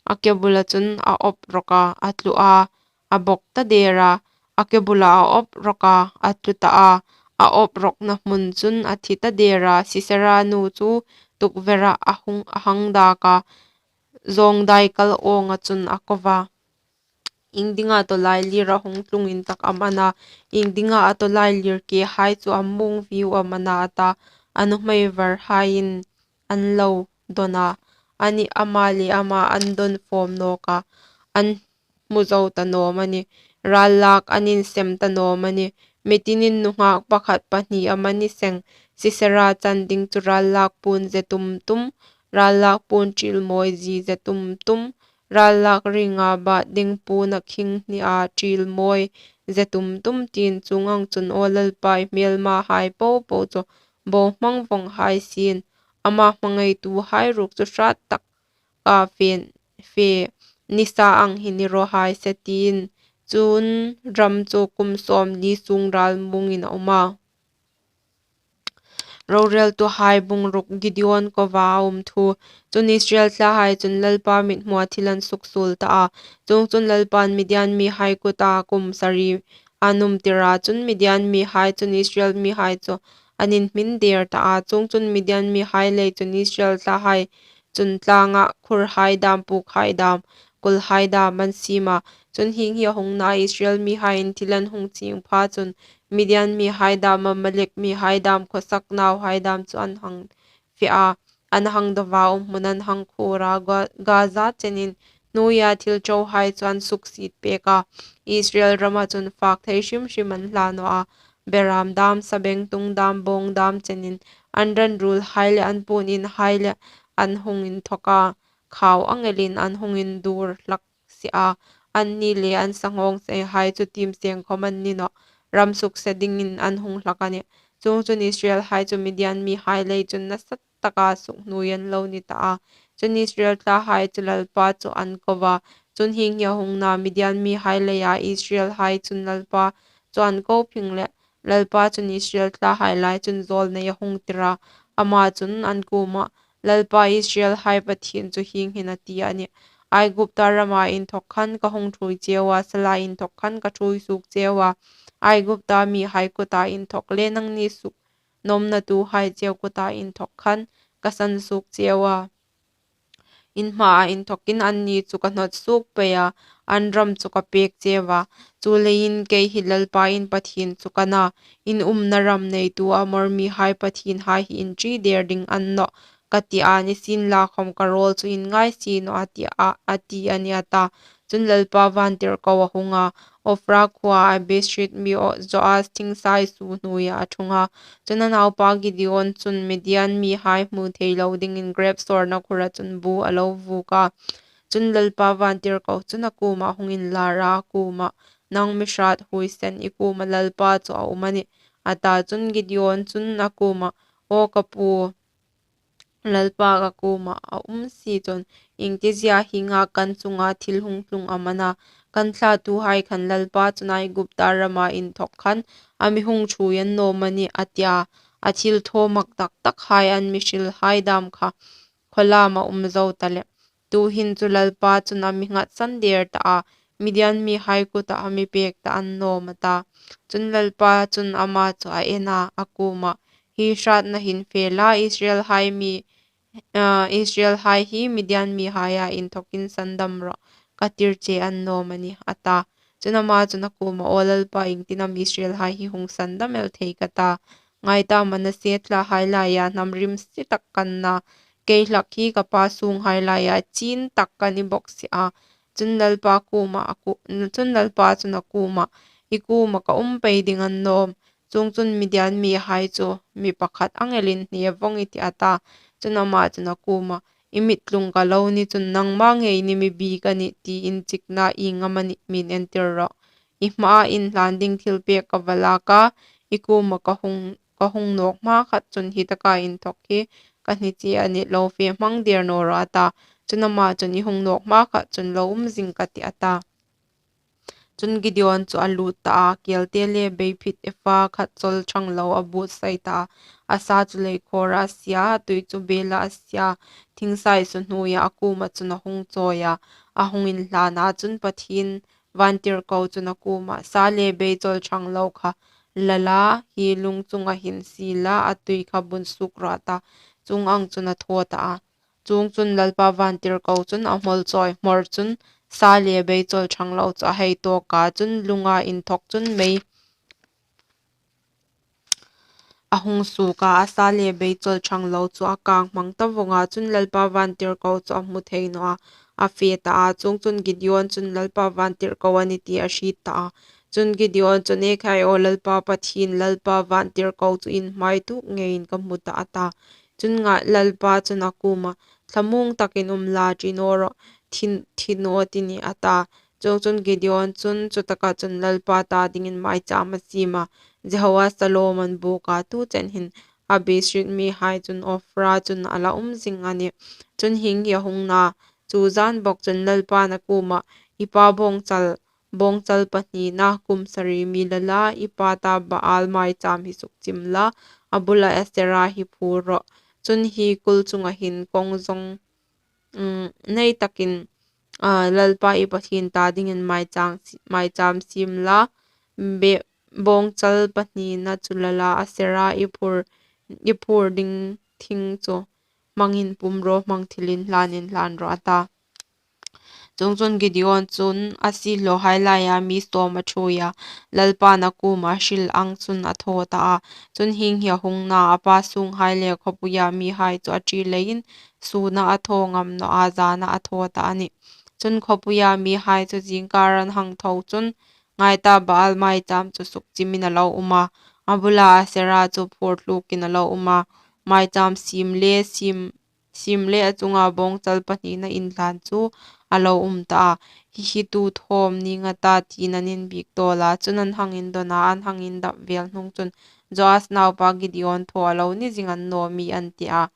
a ke bula chun a op rawk a, a tlu a, a bawk ta der a, a ke bula a op rawk a, a tlu ta a, a op rawkna hmun chun a thi ta der a. Sisera nu chu tukvera a hung, a hang dak a, zawngdai kal awnga chun a ko va, Iengdinga tawlailir a hung tlung intak am a na, iengdinga a tawlailir kehai chu a mung viu am a na, a ta. A nuhmei varhaiin an lo dawn a, ani ama le ama an dawn fawm nawk a, an hmu zo ta nawm a nih, rallak an insem ta nawm a nih. Mitinin nunghak pakhat pahni amani seng, Sisera chan ding chu rallak puon ze tum tum, rallak puon ṭil mawi zie ze tum tum, rallak ringa bat ding puon a khing hni a ṭil mawi ze tum tum tiin. Chuong ang chun aw Lalpa, i hmelmahai popo chu bohmang vawng hai sien, ama hmangaituhai ruok chu hrat taka fe, fe nisa ang hi ni raw hai se tiin. Chun ram chu kum sawmli sung ral mungin a um a. Roreltuhai bung ruk. Gideon kova a um thu. Chun Israel thlahai chun Lalpa mithmua thil an suksuol ta a. Chuongchun Lalpan Midian mihai kuta kum sari an umtir a. Chun Midian mihai chun Israel mihai chu an inhmin der ta a. Chuongchun Midian mihai lei chun Israel thlahai chun tlanga khurhai dam, pukhai dam, kulhai dam an siem a. Chun hieng hi a hung na, Israel mihaiin thil an hung chieng pha chun Midian mihai dam, Amalek mihai dam, khawsak nauhai dam chu an hang fe a, an hang do va, umhmun an hang khuor a, Ga-, Gaza chenin hnuoia thil ṭohai chu an suksiet pek a. Israel rama chun fak thei hrim hrim an hlan naw a, beram dam, sabengtung dam, bawng dam chenin an ran ruolhai le an puon inhai le an hung inthawk a, khau ang elin an hung indur hlak si a, anni le an sanghawngseihai chu tiem seng khawm an ni nawh, ram sukse dingin an hung hlak a nih. Chuongchun Israelhai chu Midian mihai lei chun nasa taka sukhnuoi an lo ni ta a. Chun Israel thlahai chu Lalpa chu an ko va. Chun hieng hi a hung na, Midian mihai leia Israelhai chun Lalpa chu an ko phing leh, Lalpa chun Israel thlahai lai chun zawlnei a hung tir a. Ama chun an kuomah, Lalpa Israelhai Pathien chu hieng hin a ti a nih: Aigupta rama inthawk khan ka hung ṭhuoi cheu a, sala inthawk khan ka ṭhuoi suok cheu a, Aigupta mihai kuta inthawk le nangni suknawmnatuhai cheu kuta inthawk khan ka san suok cheu a, in hmaa inthawkin anni chu ka hnawt suok pei a, an ram chu ka pek cheu a. Chuleiin kei hi Lalpa in Pathien chu ka na, in umna ram neitu Amor mihai pathienhai hi in ṭi der ding a ni nawh, ka ti a, nisienlakhawm ka rawl chu in ngai si nawh, a ti a, a ti a nih, a ta. Chun Lalpa vantirko a hung a, Ofra khuoa Abiezrith mi Joas thing saisu hnuoia a ṭhung a. Chun a naupa Gideon chun Midian mihai hmu thei lo dingin grep sawrna khura chun bu a lo vuok a. Chun Lalpa vantirko chun a kuomah hung inlar a, a kuomah, Nang mi hrat huoisen, i kuoma Lalpa chu a um a nih, a ta. Chun Gideon chun a kuomah, Aw ka pu, Lalpa ka kuomah a um si chun, iengtizia hienga kan chunga thil hung tlung am a na? Kan thlatuhai khan Lalpa chun Aigupta rama inthawk khan a mi hung ṭhuoi an nawm a nih, a ti a. A thilthaw mak tak takhai an mi hrilhai dam kha khawlam a um zo ta leh. Tuhin chu Lalpa chun a mi nghatsan der ta a, Midian mihai kutah a mi pek ta an nawm, a ta. Chun Lalpa chun ama chu a en a, a kuomah, Hi hratna hin fe la, Israelhai mi, ah, Israelhai hi Midian mihaia inthawkin sandam rawh. ka tir che annawm a nih, a ta. Chun ama chun a kuomah, Aw Lalpa, iengtin am Israelhai hi hung sandam el thei ka ta? Ngai ta, Manasse thlahai laia hnam rimsi tak ka ni a, kei hlak hi ka pa sunghai laia chin tak ka ni bawk si a. Chun Lalpa kuomah a ku-, chun Lalpa chun a kuomah, I kuomah ka um pei ding annawm. Chuongchun Midian mihai chu mi pakhat ang elin hne vawng i tih, a ta. Chun ama chun a kuomah, I mittlung ka lo ni chun nangma ngei ni mi bik a nih ti inchikna ieng am a nih mi'n entir rawh. I hmaa inhlan ding thilpek ka va lak a, i kuomah ka hung, ka hung nawk hma khat chun hi taka inthawk hi ka hni che a nih, lo fe hmang der naw rawh, a ta. Chun ama chun, I hung nawk hma khat chun lo um zing ka tih, a ta. Chun Gideon chu a lut ta a, kelte le beiphit efa khat chawl chang lo a buotsai ta a, a sa chu leikhawra a sia, a tui chu bela a sia, thing saisu hnuoia a kuoma chun a hung chawi a, a hung inhlan a. Chun Pathien vantirko chun a kuomah, Sa le bei chawl chang lo kha la la, hi lung chunga hin sie la, a tui kha bun suok rawh, a ta. Chuong ang chun a thaw ta a. Chuongchun Lalpa vantirko chun a hmawl chawi hmawr chun sa le bei chawl chang lo chu a hei tawk a, chun lunga inthawk chun mei a hung suok a, a sa le bei chawl chang lo chu a kang hmang ta vawng a, chun Lalpa vantirko chu a hmu thei naw a, a fe ta a. Chuongchun Gideon chun Lalpa vantirko a nih ti a hriet ta a. Chun Gideon chun, Ekhai aw Lalpa Pathien, Lalpa vantirko chu in hmai tuok ngeiin ka hmu tah, a ta. Chun Lalpa chun a kuomah, Thlamuong takin um la, ṭi naw rawh, thi, thi naw ti nih, a ta. Chuongchun Gideon chun chutaka chun Lalpa ta dingin maicham a siem a, Jehoas a lawm an buk a, tu chen hin Abiezrit mihai chun Ofra chun a la um zing a nih. Chun hieng hi a hung na, chu zan bawk chun Lalpa'n a kuomah, I pa bawngchal, bawngchal pahnina kum sari mi la la, i pa ta Baal maicham hi sukchim la, a bula Asera hi phur rawh. Chun hi kul chunga hin kawng zawng, mm, nei takin, a, Lalpa i Pathien ta dingin maicham, maicham siem la, be, bawngchal pahnina chu la la, Asera i phur, i phur ding thing chu hmangin pum rawh, hmang thilin hlanin hlan rawh, a ta. Chuongchun Gideon chun a siehlawhai laia mi sawm a ṭhuoi a, Lalpa'n a kuoma hril ang chun a thaw ta a. Chun hieng hi a hung na, a pa sunghai le khawpuia mihai chu a ṭi leiin, suna a thaw ngam naw a, zana a thaw ta a nih. Chun khawpuia mihai chu zingkar an hang tho chun, ngai ta, Baal maicham chu sukchimin a lo um a, a bula Asera chu phur tlukin a lo um a, maicham siem le siem, siem le a chunga bawngchal pahnina inhlan chu a lo um ta a. Hi hi tu thawm ning a ta, tiin an inbiek tawl a. Chun an hang indawn a, an hang indap vel hnung chun Joas naupa Gideon thaw a lo ni zing annawm ie, an ti a.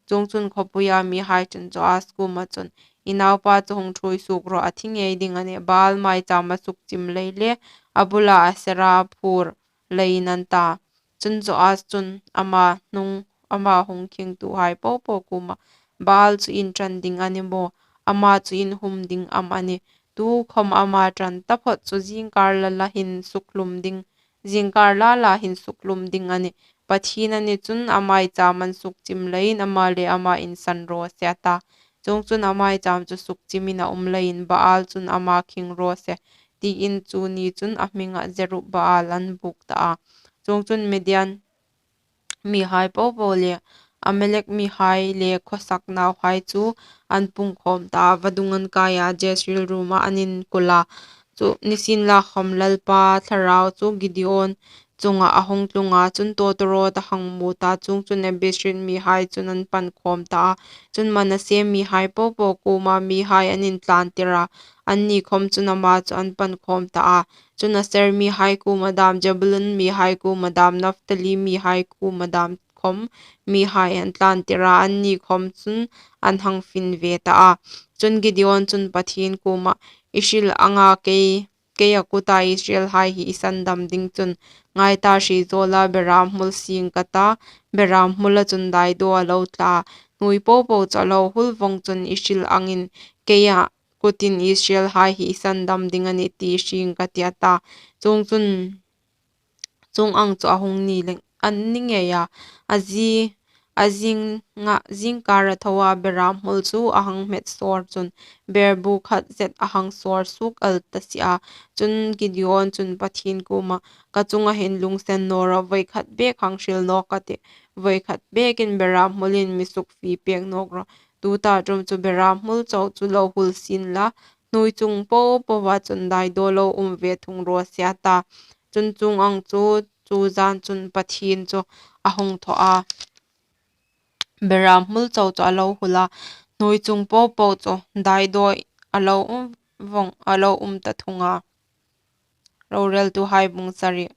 Chuongchun khawpuia mihai chun Joas kuoma chun, I naupa chu hung ṭhuoi suok rawh, a thi ngei ding a nih, Baal maicham a sukchim lei le a bula Asera a phur leiin, an ta. Chun Joas chun ama hnung, ama hung khingtuhai popo kuomah, Baal chu in ṭan ding a ni maw? Ama chu in hum ding am a nih? Tukhawm ama ṭan taphawt chu zingkar la la hin sukhlum ding, zingkar la la hin sukhlum ding a nih. Pathien a ni chun a maicham an sukchim leiin ama le ama insan raw se, a ta. Chuongchun a maicham chu sukchimin a um leiin Baal chun ama khing raw se, tiin chu ni chun a hmingah Jerubbaal an buk ta a. Chuongchun Midian mihai popo le Amalek mihai le khawsak nauhai chu an pungkhawm ta a, vadung an kai a, Jezreel ruomah an inkul a. Chu nisienlakhawm Lalpa thlarau chu Gideon chunga a hung tlung a, chun tawtawrawt a hang mut a, chuongchun Abiezrit mihai chun an pankhawm ta a. Chun Manasse mihai popo kuoma mihai an intlantir a, anni khawm chun ama chu an pankhawm ta a. Chun Aser mihai kuoma dam, Zebulun mihai kuoma dam, Naphtali mihai kuoma dam khawm mihai an tlantir a, anni khawm chun an hang fin ve ta a. Chun Gideon chun Pathien kuomah, I hril anga kei, keia kuta Israelhai hi i sandam ding chun, ngai ta, hri zawla beram hmul sing ka ta, beram hmula chun daidaw a lo tla, hnuoi popo chu a lo hul vawng chun i hril angin keia kutin Israelhai hi i sandam ding a nih ti hrieng ka tih, a ta. Chuongchun chuong ang chu a hung ni leng, an ni ngei a, a zie, A zînga, zîngkâra tho a, berâmhmul chu a hang hmet sawr chun, berbu khat zet a hang sawr suok el ta si a. Chun Gideon chun Pathien kuomah, "Ka chunga hin lunginsen naw rawh, voi khat bêk hang hril nawk ka tih. Voi khat bêkin berâmhmulin mi sukfie pêk nawk rawh. Tuta ṭum chu berâmhmul chau chu lo hul sien la, hnuoi chung po poa chun daidaw lo um ve thung raw se," a ta. Chun chuong ang chu chu zân chun Pathien chu a hung thaw a, berâmhmul chau chu a lo hul a, hnuoi chung po po chu daidaw a lo um vawng, a lo um ta thung a. Rorêltuhai bung sari.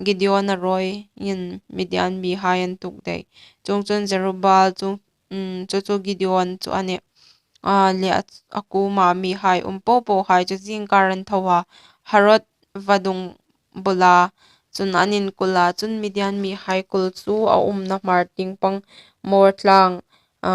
Gideona rawiin Midian mihai an tukdai. Chuongchun Jerubbaal chu, um, chu chu Gideon chu a nih, a, le a, a kuoma mihai um po pohai chu zîngkâr an tho a, Harod vadung bula chun an inkul a. Chun Midian mihai kul chu a umna hmar tieng pang Mawr tlâng, a,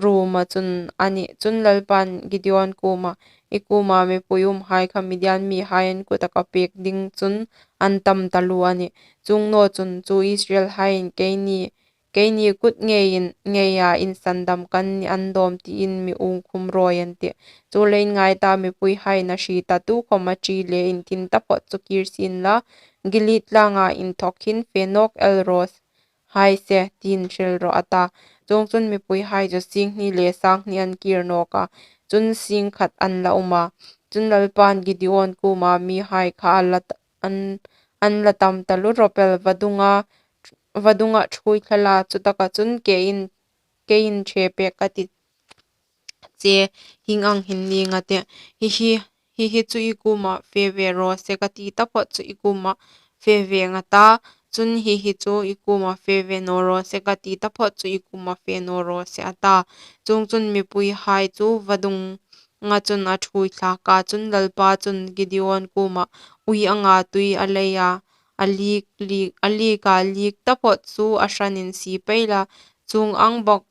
ruoma chun a nih. Chun Lalpan Gideon kuomah, "I kuoma mipui umhai kha Midian mihai an kuta ka pêk ding chun an tam taluo a nih. Chuong naw chun chu Israelhaiin keini, keini kut ngeiin, ngeia insandam kan nih an dâwm tiin mi uongkhum rawi an tih. Chuleiin ngai ta, mipuihaiin a hriet a, tukhawm a ṭi le inthin taphawt chu kîr sien la, Gilead tlânga inthawk hin fe nawk el raw hai se, tiin hril rawh," a ta. Chuongchun mipuihai chu sîng hni le sâng hni an kîr nawk a, chun sîng khat an la um a. Chun Lalpan Gideon kuoma mihai kha a la t-, an, an la tam taluo rawp el, vadunga, vadunga ṭhuoi thla la, chutaka chun keiin, keiin ṭhe pêk ka ti che hieng ang hin nîng a tih. Hi hi, hi hi chu i kuoma fe ve raw se ka ti taphawt chu i kuoma fe vêng a ta. Chun hi hi chu i kuoma fe ve naw raw se ka ti taphawt chu i kuoma fe naw raw se a ta. Chuongchun mipuihai chu vadunga chun a ṭhuoi thlâk a. Chun Lalpa chun Gideon kuomah, "Ui anga tui a leia, a liek, liek, a liek a liek taphawt chu a hranin sie pei la, chuong ang bawk,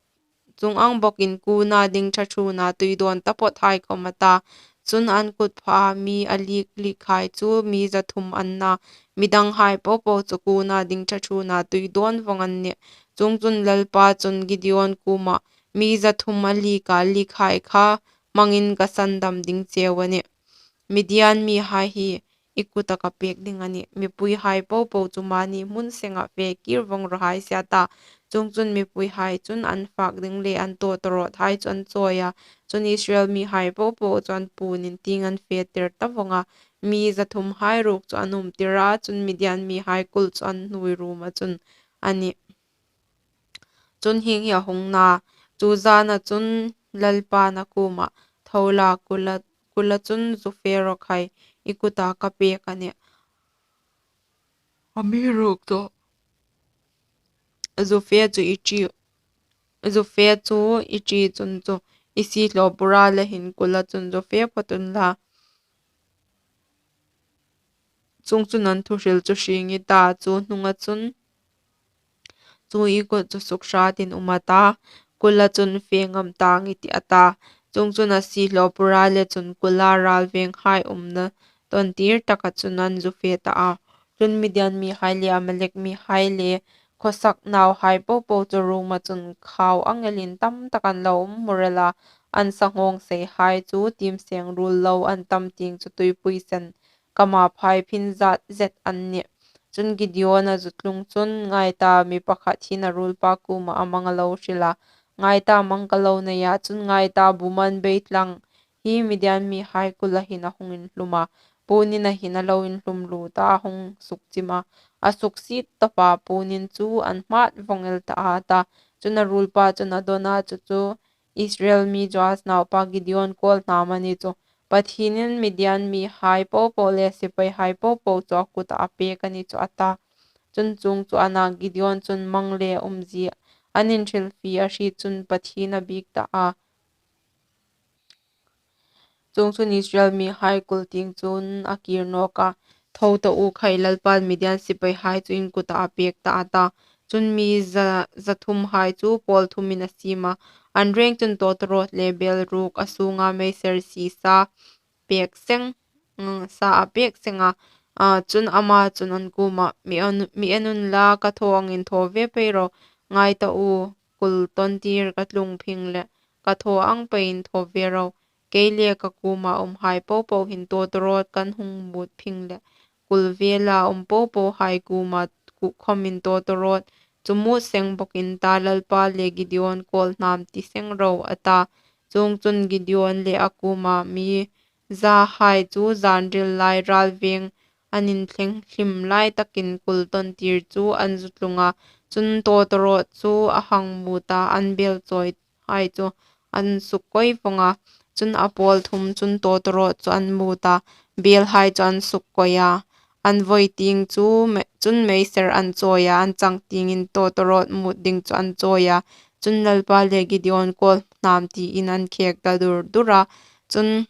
chuong ang bawkin kuna ding ṭha ṭhuona tui dâwn taphawthai khawm," a ta. Chun an kut pha a, mi a liek liekhai chu mi za thum an na, midanghai po po chu kuna ding ṭha ṭhuona tui dâwn vawng an nih. Chuongchun Lalpa chun Gideon kuomah, "Mi za thum a liek a liekhai kha hmangin ka sandam ding cheu a nih. Midian mihai hi i kuta ka pêk ding a nih. Mipuihai po po chu mani hmun senga fe kîr vawng raw hai se," a ta. Chuongchun mipuihai chun an fâk ding le an tawtawrâwthai chu an chawi a. Chun Israel mihai po po chu an puon in tieng an fetir ta vawng a, mi za thumhai ruok chu an umtir a. Chun Midian mihai kul chu an hnuoi ruoma chun a nih. Chun hieng hi a hung na, chu zâna chun Lalpan a kuomah, "Tho la, kula, kula chun zu fe raw khai, i kuta ka pêk a nih. Amiruokchu zu fe chu i ṭi, zu fe chu i ṭi chun chu i siehlaw pura le hin kula chun zu fe phawt unla. Chuongchun an thuhril chu hring i ta, chu hnunga chun chu i kut chu sukhratin um a ta, kula chun fe ngam tâng i tih," a ta. Chuongchun a siehlaw pura le chun kula râl vênghai umna tawntir taka chun an zu fe ta a. Chun Midian mihai le Amalek mihai le khawsak nauhai po po chu ruoma chun khau ang elin tam tak an lo um hmur el a, an sanghawngseihai chu tiem seng ruol lo an tam tieng chu tuipui sen kama phai phin zat zet an nih. Chun Gideona zu tlung chun, "Ngai ta, mi pakhat hin a ruolpa kuomah a mang a lo hril a, ngai ta, mang ka lo nei a, chun ngai ta, bu man bei tlang hi Midian mihai kula hin a hung inhlum a, puonina hin a lo inhlum lût a, a hung sukchim a, a suksiet tawp a, puonin chu an hmat vawng el ta a," ta. Chun a ruolpa chun a dawn a, chu chu Israel mi Joas naupa Gideon kâwl hnam a ni chu, "Pathienin Midian mihai po po le sipaihai po po chu a kutah a pêk a ni chu," a ta. Chun chuong chu a na, Gideon chun mang le umzie an inhrilfie a hriet chun Pathien a biek ta a. Chuongchun Israel mihai kul tieng chun a kîr nawk a, "Tho ta u khai, Lalpan Midian sipaihai chu in kutah a pêk tah," a ta. Chun mi za, za thumhai chu pawl thumin a siem a, an rêng chun tawtawrâwt le bêl ruok, a sûnga meiser si sa pêk seng, mm, sa a pêk seng a. A, chun ama chun an kuomah, "Mi en, mi en unla, ka thaw angin thaw ve pei ro. Ngai ta u, kul tontir ka tlung phing leh ka thaw ang peiin thaw ve ro. Kei le ka kuoma umhai popo hin tawtawrawt kan hung mut phing leh kul vela um popohai kuoma ku- khawmin tawtawrawt chu mut seng bawkin ta, Lalpa le Gideon kawlhnam ti seng ro, a ta. Chuongchun Gideon le a kuoma mi zahai chu zanril lai ralveng an inthleng hlim lai takin kul tontir chu an zu tlung a. Chun tawtawrawt chu a hang mut a, an bel chawihai chu an suk koi vawng a. Chun a pawl thum chun tawtawrawt chu an mut a, belhai chu an suk koi a. An voi tieng chu me- chun meiser an chawi a, an chang tiengin tawtawrawt mut ding chu an chawi a. Chun Lalpa le Gideon kawlhnam tiin an khek ta dur dur a. Chun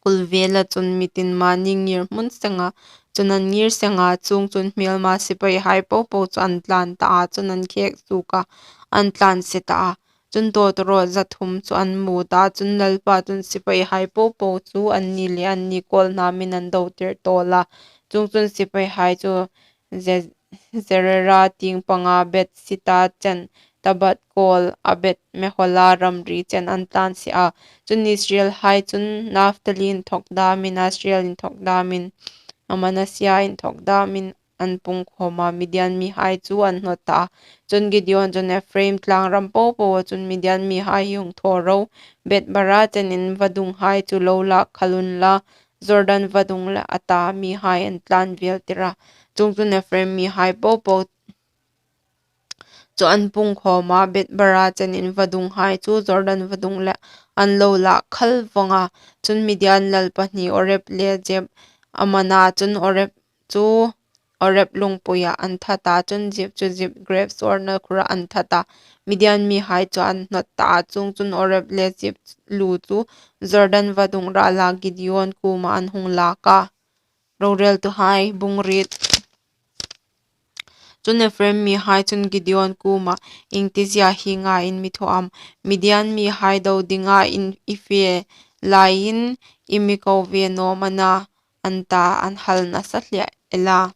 kul vela chun mitin mani ngir hmun seng a, chun an ngir seng a, chuongchun hmelma sipaihai popo chu an tlan ta a, chun an khek suok a, an tlan se ta a. Chun tawtawrawt za thum chu an mut a, chun Lalpa chun sipaihai popo chu anni le anni kawlhnamin an do tir tawl a. Chuongchun sipaihai chu Ze- Zerera tieng panga Beth Shitta chen Tabbath kawl a Beth Mehola ramri chen an tlan se a. Chun Israelhai chun Naphtali inthawk damin, Asher inthawk damin, Manasseh inthawk damin an pungkhawm a, Midian mihai chu an hnawt ta a. Chun Gideon chun, Ephraim tlangram popoa chun Midian mihai hi hung thaw ro, Beth Bara chenin vadunghai chu lo lak khal unla, Jordan vadung leh a ta mihai an tlan vel tir a. Chuongchun Ephraim mihai popo chu an pungkhawm a, Beth Bara chenin vadunghai chu Jordan vadung leh an lo lak khal vawng a. Chun Midian lal pahni Oreb le Zeb an man a, chun Oreb chu Oreb lungpuia an that a, chun Zeb chu Zeb grep sawrna khura an that a. Midian mihai chu an hnawt ta a, chuongchun Oreb le Zeb lu chu Jordan vadung rala Gideon kuoma an hung lak a. Roreltuhai bung riet. Chun Ephraim mihai chun Gideon kuoma, Iengtizia hienga in mi thaw am? Midian mihai do dinga in i fe laiin i mi ko ve naw am a na, an ta, an hal nasa hle el a.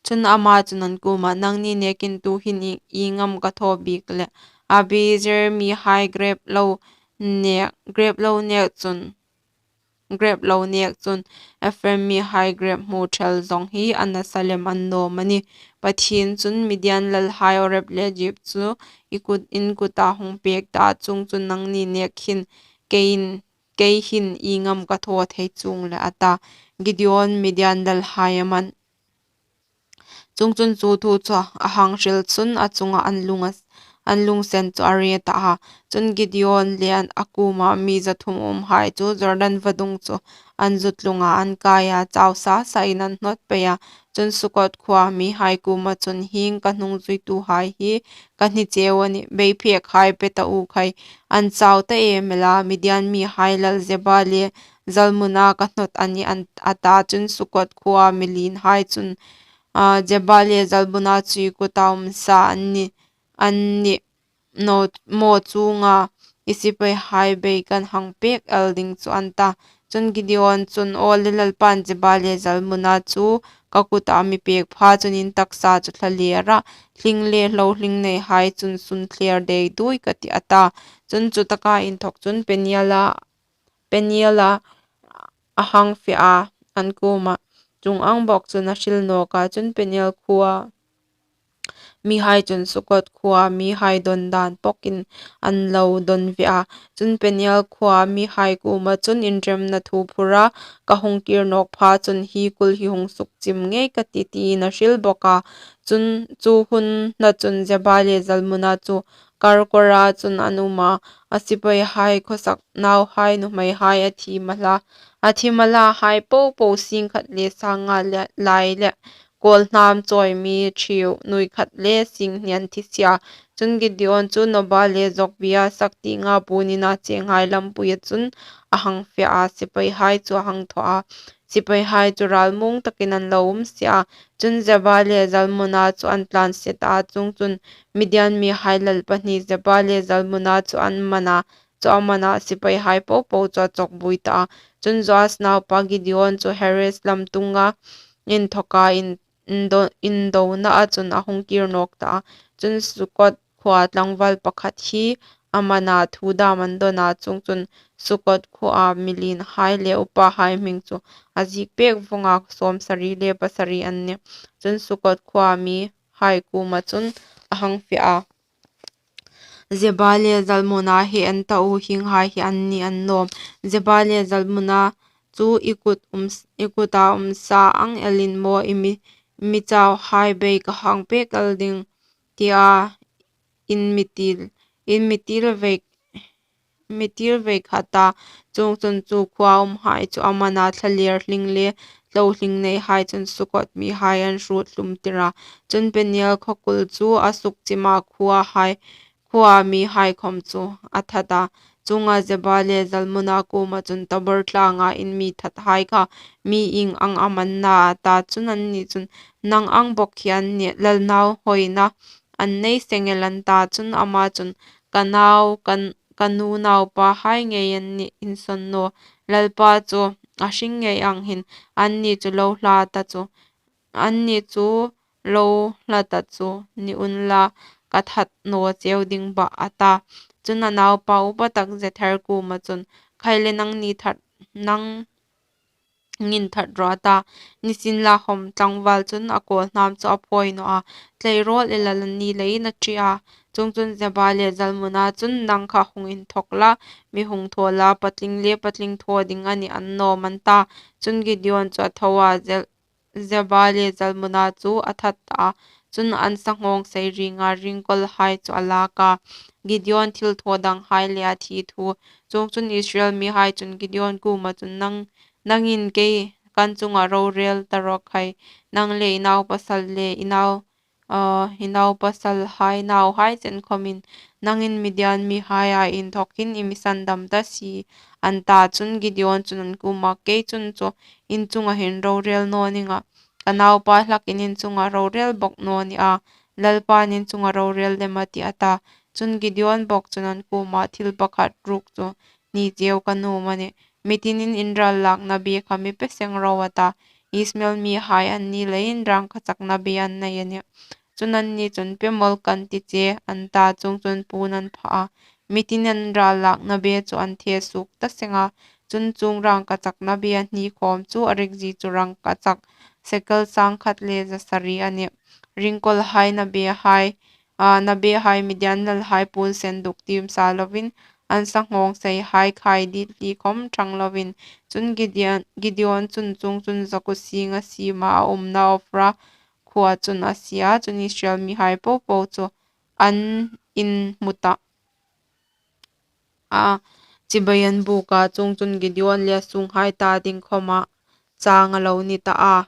Chun ama chun an kuoma, Nangni nekin tuhin ieng am ka thaw bik leh? Abiezer mihai grep lo nek, grep lo nek chun, grep lo nek chun Ephraim mihai grep hmu thel zawng hi a nasa lem an nawm a nih. Pathien chun Midian lalhai Oreb le Zeb chu i kut, in kuta hung pek ta, chuongchun nangni nek hin keiin, kei hin ieng am ka thaw thei chuong leh, a ta. Gideon Midian lalhai a man. Chuongchun chu thu chu a hang hril chun a chunga an lung a, an lungsen chu a ri ta a. Chun Gideon le an a kuoma mi za thum umhai chu Jordan vadung chu an zu tlung a, an kai a, chau sa sain an hnawt pei a. Chun Sukot khuoa mihai kuoma chun, Hieng ka hnungzuituhai hi ka hni cheu a nih, bei phekhai pe ta u khai, an chau ta em el a, Midian mihai lal Zeba le Zalmuna ka hnawt a nih, an, a ta. Chun Sukot khuoa mi lienhai chun, a, Zeba le Zalmuna chu i kuta um sa an nih, an nih naw maw, chuonga i sipaihai bei kan hang pek el ding chu, an ta. Chun Gideon chun, Aw le, Lalpan Zeba le Zalmuna chu ka kuta mi pek pha chun in taksa chu thla ler a, hling le hlohling neihai chun sun thler dei duoi ka tih, a ta. Chun chutaka inthawk chun Peniela, Peniela a hang fe a, an kuoma chung ang bawk chun a hril nawk a. Chun Peniel khuoa mihai chun Sukot khuoa mihai dawn dan bawkin an lo dawn ve a. Chun Peniel khuoa mihai kuoma chun, Inremna thu phur a, ka hung kir nawk pha chun hi kul hi hung sukchim ngei ka tih, tiin a hril bawk a. Chun chu huna chun Zeba le Zalmuna chu Karkora chun an um a, a sipaihai khawsak nauhai nuhmeihai a thim a hla, a thim a hlahai popo sing khat le sang nga le lai le kawlhnam chawi mi ṭhieu nuoi khat le sing hni an thi si a. Chun Gideon chu Noba le Zogba sak tienga puon ina chenghai lampuia chun a hang fe a, sipaihai chu a hang thaw a, sipaihai chu ralmuong takin an lo um si a. Chun Zeba le Zalmuna chu an tlan se ta a, chuongchun Midian mihai lal pahni Zeba le Zalmuna chu an man a, chu a man a, sipaihai popo chu a chawk buoi ta a. Chun Joas naupa Gideon chu Heres lamtunga inthawka in, indo, indonaa chun a hung kir nawk ta a. Chun Sukot khuoa tlangval pakhat hi Amana thu dam an dawn a, chuongchun Sukot khuoa mi lienhai le upahai hming chu a ziek pek vawng a, sawmsari le pasari an nih. Chun Sukot khuoa mihai kuoma chun a hang fe a, Zeba le Zalmuna hi en ta u, hienghai hi an ni an nawm. Zeba le Zalmuna chu i kut um, i kuta um sa ang elin maw i mi, mi chauhai bei ka hang pek el ding, tia in mi til, in mi til vei, mi til vei khat a. Chuongchun chu khuoa umhai chu Amana thlalêr hling le hlohling neihai chun Sukot mihai an hrut hlum tir a. Chun Peniel khaw kul chu a suk chim a, khuoa hai, khuoa mihai khawm chu a that a. Chuonga Zeba le Zalmuna kuoma chun, Tabor tlanga in mi thathai kha mi ieng ang am an na, a ta. Chun anni chun, Nang ang bawk hi an nih, lal nau hawina an nei seng el, an ta. Chun ama chun, Ka nau, ka, ka nu naupahai ngei an nih, insawn naw. Lalpa chu a hring ngei ang hin anni chu lo hla ta chu, anni chu lo hla ta chu ni unla, ka that naw cheu ding bah, a ta. Chun a naupa upa tak Jether kuoma chun, Khai le nangni that, nangin that rawh, a ta. Nisienlakhawm tlangval chun a kawlhnam chu a phawi naw a, tleirawl el a ni leiin a ṭi a. Chuongchun Zeba le Zalmuna chun, Nang kha hung inthawk la, mi hung thaw la, patling le patling thaw ding a nih, an nawm, an ta. Chun Gideon chu a tho a, Zel, Zeba le Zalmuna chu a that ta a. Chun an sanghawngsei ringa ringkawlhai chu a lak a, Gideon thilthaw danghai le a thi thu. Chuongchun Israel mihai chun Gideon kuoma chun, Nang, nangin kei kan chunga rorel ta raw khai, nang le i naupasal le i nau, a, i naupasalhai nauhai chen khawmin, nangin Midian mihaia inthawkin i mi sandam ta si, an ta. Chun Gideon chun an kuoma, Kei chun chu in chunga hin rorel naw ning a, ka naupa hlakin in chunga rorel bawk naw ni a, Lalpain in chunga rorel lem a tih, a ta. Chun Gideon bawk chun an kuoma, Thil pakhat ruok chu ni cheu ka nuom a nih. Mi tinin in ral lakna bie kha mi pe seng ro, a ta. Ismael mihai an ni leiin rangkachakna bie an nei a nih. Chun anni chun, Pe mawl kan ti che, an ta. Chuongchun puon an pha a, mi tinin an ral lakna bie chu an the suok ta seng a. Chun chuong rangkachakna bie a hni khawm chu a rikzie chu rangkachak sekel sangkhat le zasari a nih. Ringkawlhai, na biehai, a, na biehai Midian lalhai puon senduk tiem sa lovin, an sanghawngseihai khai dit hli khawm ṭhang lovin. Chun Gideon, Gideon chun chuongchun zakuo singa siema a umna Ofra khuoa chun a sie a. Chun Israel mihai popo chu an inhmu ta a, chibai an buk a. Chuongchun Gideon le a sunghai ta ding khawma chang a lo ni ta a.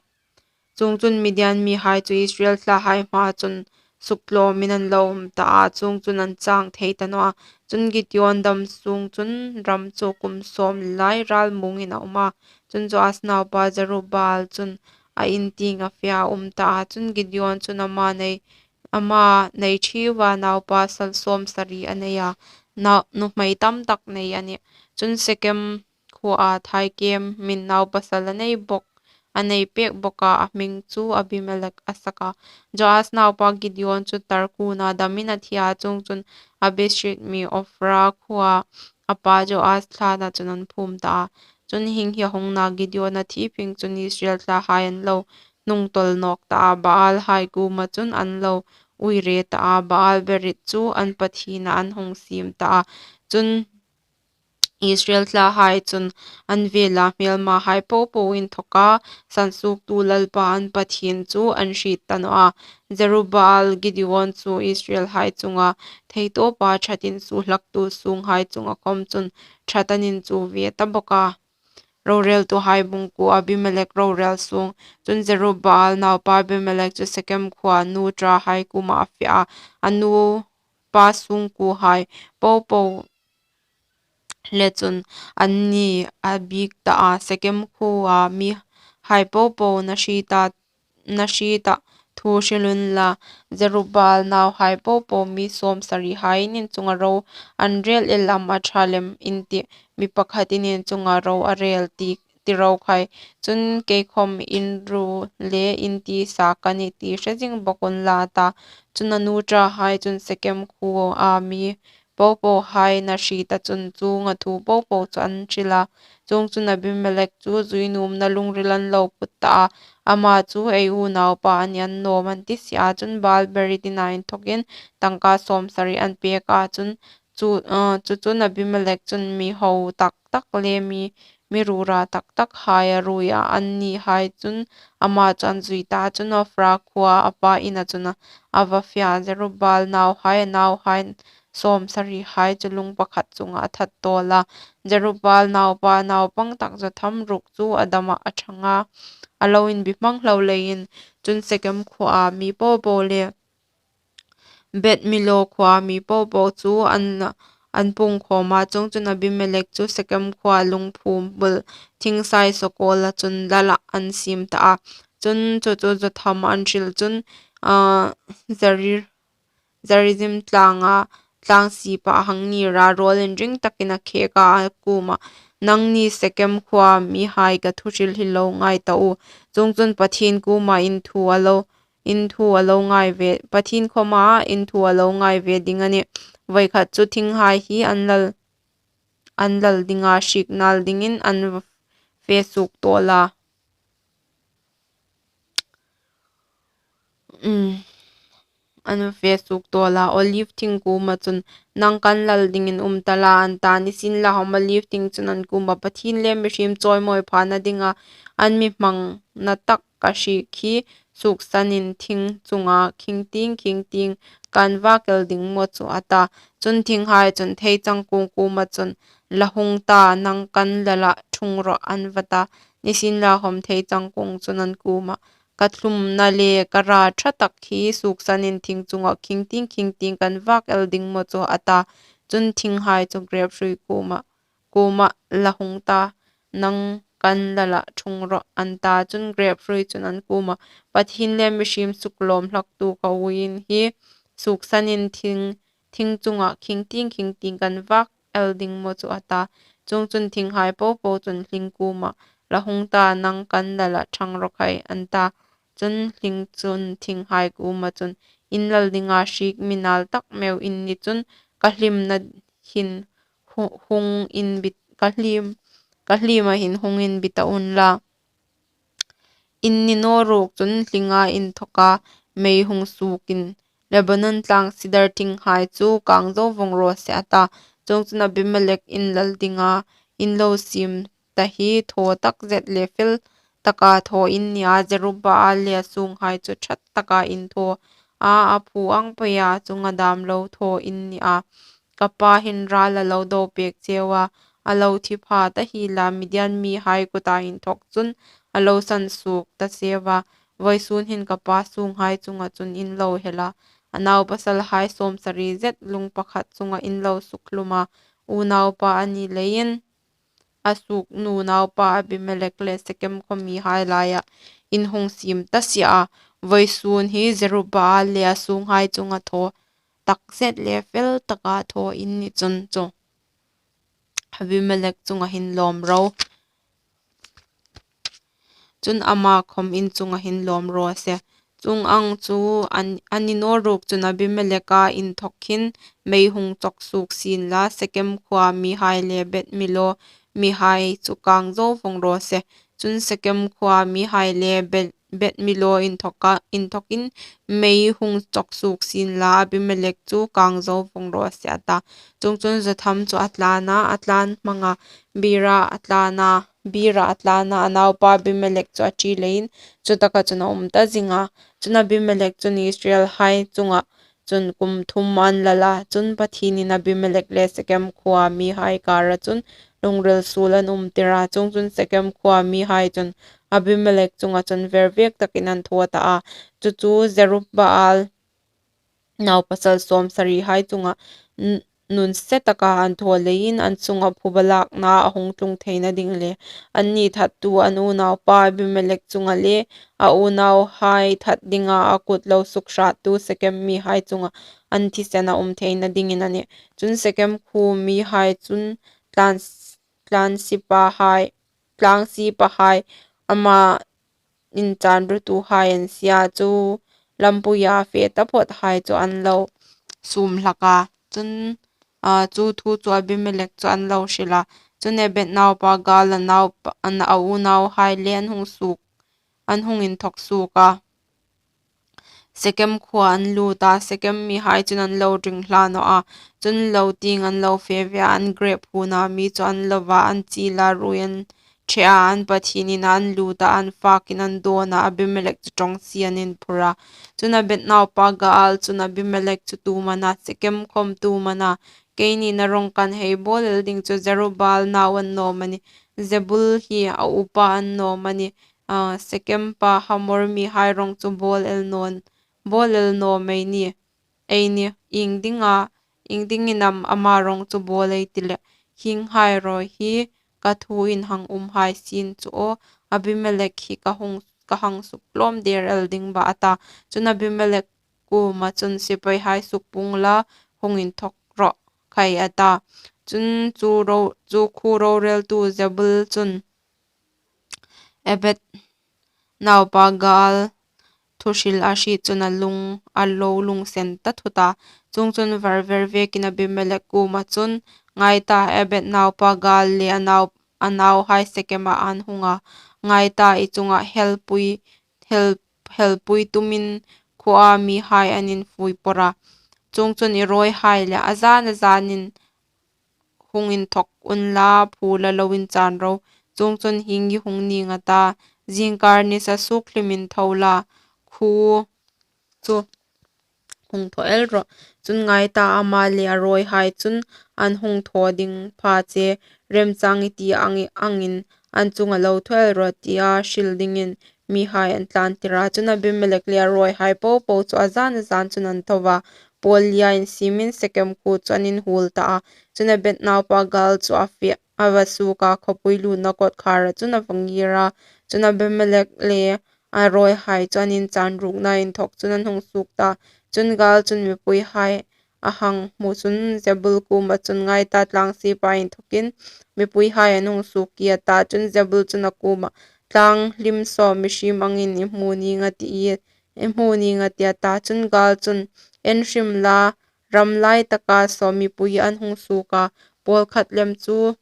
Chuongchun Midian mihai chu Israel thlahai hmaa chun suktlawmin an lo um ta a, chuongchun an chang thei ta naw a. Chun Gideon dam sung chun ram chu kum sawm lai ral mungin a um a. Chun Joas naupa Jerubbaal chun a in tienga fe a um ta a. Chun Gideon chun ama nei, ama nei ṭhiua naupa sal sawmsari a nei a, nau, nuhmei tam tak nei a nih. Chun Sekem khuoa thaikêm min naupasal a nei bawk, a nei pek bawk a, a hming chu Abimelek a sak a. Joas naupa Gideon chu Tarkuna damin a thi a, chuongchun Abishit mi Ofra khuoa a pa Joas thlana chun an phum ta a. Chun hieng hi a hung na, Gideon a thi phing chun Israel thlahai an lo hnungtawl nawk ta a, Baalhai kuoma chun an lo uire ta a, Baal-berith chu an pathiena an hung siem ta a. Chun Israel thlahai chun an vela hmelmahai popo inthawka sansuoktu Lalpa an Pathien chu an hriet ta naw a. Jerubbaal, Gideon chu Israelhai chunga theitawpa ṭhat insuo hlaktu sunghai chunga khawm chun ṭhat an inchuo ve ta bawk a. Roreltuhai bung kuo, Abimelek rorel sung. Chun Jerubbaal naupa Abimelek chu Sekem khuoa nu ṭahai kuoma a fe a, a nupa sungkuohai popo le chun anni a biek ta a, Sekem khuoa mihai popo, na hrieta, na hrieta thu hril unla, Jerubbaal nauhai popo, mi sawmsarihaiin in chunga ro an rel el am a ṭha lem in tih, mi pakhatin in chunga ro a rel ti, ro khai. Chun kei khawm in ru le in tisa ka nih ti hre zing bawk unla, a ta. Chun a nu ṭahai chun Sekem khuoa mi po pohai an hriet a, chun chuong a thu po po chu an hril a. Chuongchun Abimelek chu zui nuomna lungril an lo put ta a, ama chu ei unaupa a nih, an nawm an ti si a. Chun Baal-berith ina inthawkin tangka sawmsari an pek a. Chun chu, a, chu chun Abimelek chun mi ho tak tak le mi, mi rura tak tak hai a ruoi a, annihai chun ama chu an zui ta. Chun Ofra khuoa a pa ina chun a, a va fe a. Jerubbaal nauhai, a nauhai sawmsarihai chu lung pakhat chunga a that tawl a. Jerubbaal naupa naupang tak Jotham ruok chu a dam a, a ṭhang a, a lo inbi hmang hlo leiin. Chun Sekem khuoa mi po po le Beth-milo khuoa mi po po chu an, an pungkhawm a. Chuongchun Abimelek chu Sekem khuoa lungphum bul thing Sai Sokol-a chun lala an siem ta a. Chun chu chu Jotham an hril chun, a, Zari-, Zarizim tlanga, tlang sipa hang ni ra ruol inring takin a khek a, a kuoma, "Nangni Sekem khuoa mihai, ka thu hril hi lo ngai ta u. Chuongchun Pathien kuoma in thu a lo, in thu a lo ngai ve, Pathien khawma in thu a lo ngai ve ding a nih. Voi khat chu thinghai hi an lal, an lal dinga hriek nal dingin an va fe suok tawl a." Um, an va fe suok tawl a, Olive thing kuoma chun, "Nang kan lal dingin um ta la," an ta. Nisienlakhawm Olive thing chun an kuoma, "Pathien le mihriem chawimawi phana dinga an mi hmangna tak ka hriek hi, suoksanin thing chunga khing tieng khing tieng kan vak el ding maw chu," a ta. Chun thinghai chun theichang kung kuoma chun, "La hung ta, nang kan lala thung rawh," an va ta. Nisienlakhawm theichang kung chun an kuoma, "Ka thlumna le ka ra ṭha tak hi suoksanin thing chunga khing tieng khing tieng kan vak el ding maw chu," a ta. Chun thinghai chu grep hrui kuoma, kuoma, "La hung ta, nang kan lala thung rawh," an ta. Chun grep hrui chun an kuoma, "Pathien le mihriem suklawm hlaktu ka uiin hi, suoksanin thing, thing chunga khing tieng khing tieng kan vak el ding maw chu," a ta. Chuongchun thinghai po po chun hling kuoma, "La hung ta, nang kan lala thang rawh khai," an ta. Chun hling chun thinghai kuoma chun, "In lal dinga hriek mi nal tak meu in ni chun, ka hlimna hin hu-, hung inbi, ka hlim, ka hlima hin hung inbi ta unla. In ni naw ruok chun hlinga inthawka mei hung suokin, Lebanon tlang sidar thinghai chu kang zo vawng raw se," a ta. Chuongchun Abimelek in lal dinga in lo siem ta hi thaw tak zet le fel taka thaw in ni a, Jerubbaal le a sunghai chu ṭhat taka in thaw a, a phu ang peia chunga dam lo thaw in ni a. Ka pa hin ral a lo do pek cheu a, a lo thi pha ta hi la, Midian mihai kuta inthawk chun a lo san suok ta cheu a. Vawisun hin ka pa sunghai chunga chun in lo hel a, a naupasalhai sawmsari zet lung pakhat chunga in lo sukhlum a, unaupa a ni leiin a suoknu naupa Abimelek le Sekem khaw mihai laia in hung siem ta si a. Vawisun hi Jerubbaal le a sunghai chunga thaw tak zet le fel taka thaw in ni chun chu Abimelek chunga hin lawm ro. Chun ama khawm in chunga hin lawm raw se. Chuong ang chu an, a ni naw ruok chun Abimeleka inthawk hin mei hung chawk suok sien la, Sekem khuoa mihai le Beth-milo mihai chu kang zo vawng raw se. Chun Sekem khuoa mihai le Beth-, Beth-milo inthawka, inthawkin mei hung chawk suok sien la, Abimelek chu kang zo vawng raw se, a ta. Chuongchun Jotham chu a tlan a, a tlan hmang a, Bera a tlan a, Bera a tlan a, a naupa Abimelek chu a ṭi leiin chutaka chun a um ta zing a. Chun Abimelek chun Israelhai chunga chun kum thum an lal a. Chun Pathienin Abimelek le Sekem khuoa mihai kara chun lungril suol an umtir a. Chuongchun Sekem khuoa mihai chun Abimelek chunga chun vervek takin an thaw ta a. Chu chu Jerubbaal naupasal sawmsarihai chunga n-, nun se taka an thaw leiin an chunga phuba lakna a hung tlung theina ding le anni thattu an unaupa Abimelek chunga le a unauhai that dinga a kut lo sukhrâttu Sekem mihai chunga an thisen a um theina dingin a nih. Chun Sekem khuo mihai chun tlan, tlan sipahai, tlang sipahai, ama inchânrutuhai an sie a, chu lampuia fe taphawthai chu an lo sum hlak a. Chun, a, chu thu chu Abimelek chu an lo hril a. Chun Ebed naupa Gaal a naupa, an, a unauhai le an hung suok, an hung inthawk suok a. Sekem khuoa an lut a, Sekem mihai chun an lo ring hla naw a. Chun lo tieng an lo fe ve a, an grep huna mi chu an lo va, an chil a, ruoi an ṭhe a, an pathien ina an lut a, an fakin an dawn a, Abimelek chu ṭawngsie an inphur a. Chun Ebed naupa Gaal chun Abimelek chu tu am a na, Sekem khawm tu am a na, keini na rawng kan hei bawl el ding chu Jerubaal nau an naw am a ni, Zebul hi a upa an naw am a ni, a, Sekem pa Hamor mihai rawng chu bawl el naw, bawl el naw am ei ni, ei ni, ieng dinga, ieng dingin am ama rawng chu bawl ei ti le, hienghai rawi hi ka thu inhang umhai sien chu aw, Abimelek hi ka hung, ka hang suktlawm der el ding ba a ta. Chun Abimelek kuoma chun sipaihai sukpung la hung inthawk rawh khai a ta. Chun chu ro, chu khuo roreltu Zebul chun Ebed naupa Gaal thuhril a hriet chun a lung, a lo lungsen ta thut a. Chuongchun var ver vekin Abimelek kuoma chun, ngai ta, Ebed naupa Gaal le a nau, a nauhai Sekema an hung a. Ngai ta, i chunga helpui, hel, helpui tumin khuoa mihai an infui pawrh a. Chuongchun i rawihai le a zan a zanin hung inthawk unla, phu la lo inchân ro. Chuongchun hieng hi hung ning a ta, zingkar nisa suk hlimin tho la, khuo chu hung thaw el rawh. Chun ngai ta, ama le a rawihai chun an hung thaw ding pha che, remchang i ti ang, angin an chunga lo thaw el rawh, tia hril dingin mihai an tlântir a. Chun Abimelek le a rawihai po po chu a zan a zan chun an tho a, pawl lia insiemin Sekem khuo chu an inhuol ta a. Chun Ebed naupa Gaal chu a fe, a va suok a, khawpui lutna kawtkhara chun a va ngir a. Chun Abimelek le a rawihai chu an inchân rukna inthawk chun an hung suok ta. Chun Gaal chun mipuihai a hang hmu chun Zebul kuoma chun, ngai ta, tlang sipa inthawkin mipuihai an hung suok ie a ta. Chun Zebul chun a kuoma, tlang hlim saw mihriem angin i hmu ning a ti ie, i hmu ning a ti a ta. Chun Gaal chun, en hrim la, ram lai taka saw mipui an hung suok a, pawl khat lem chu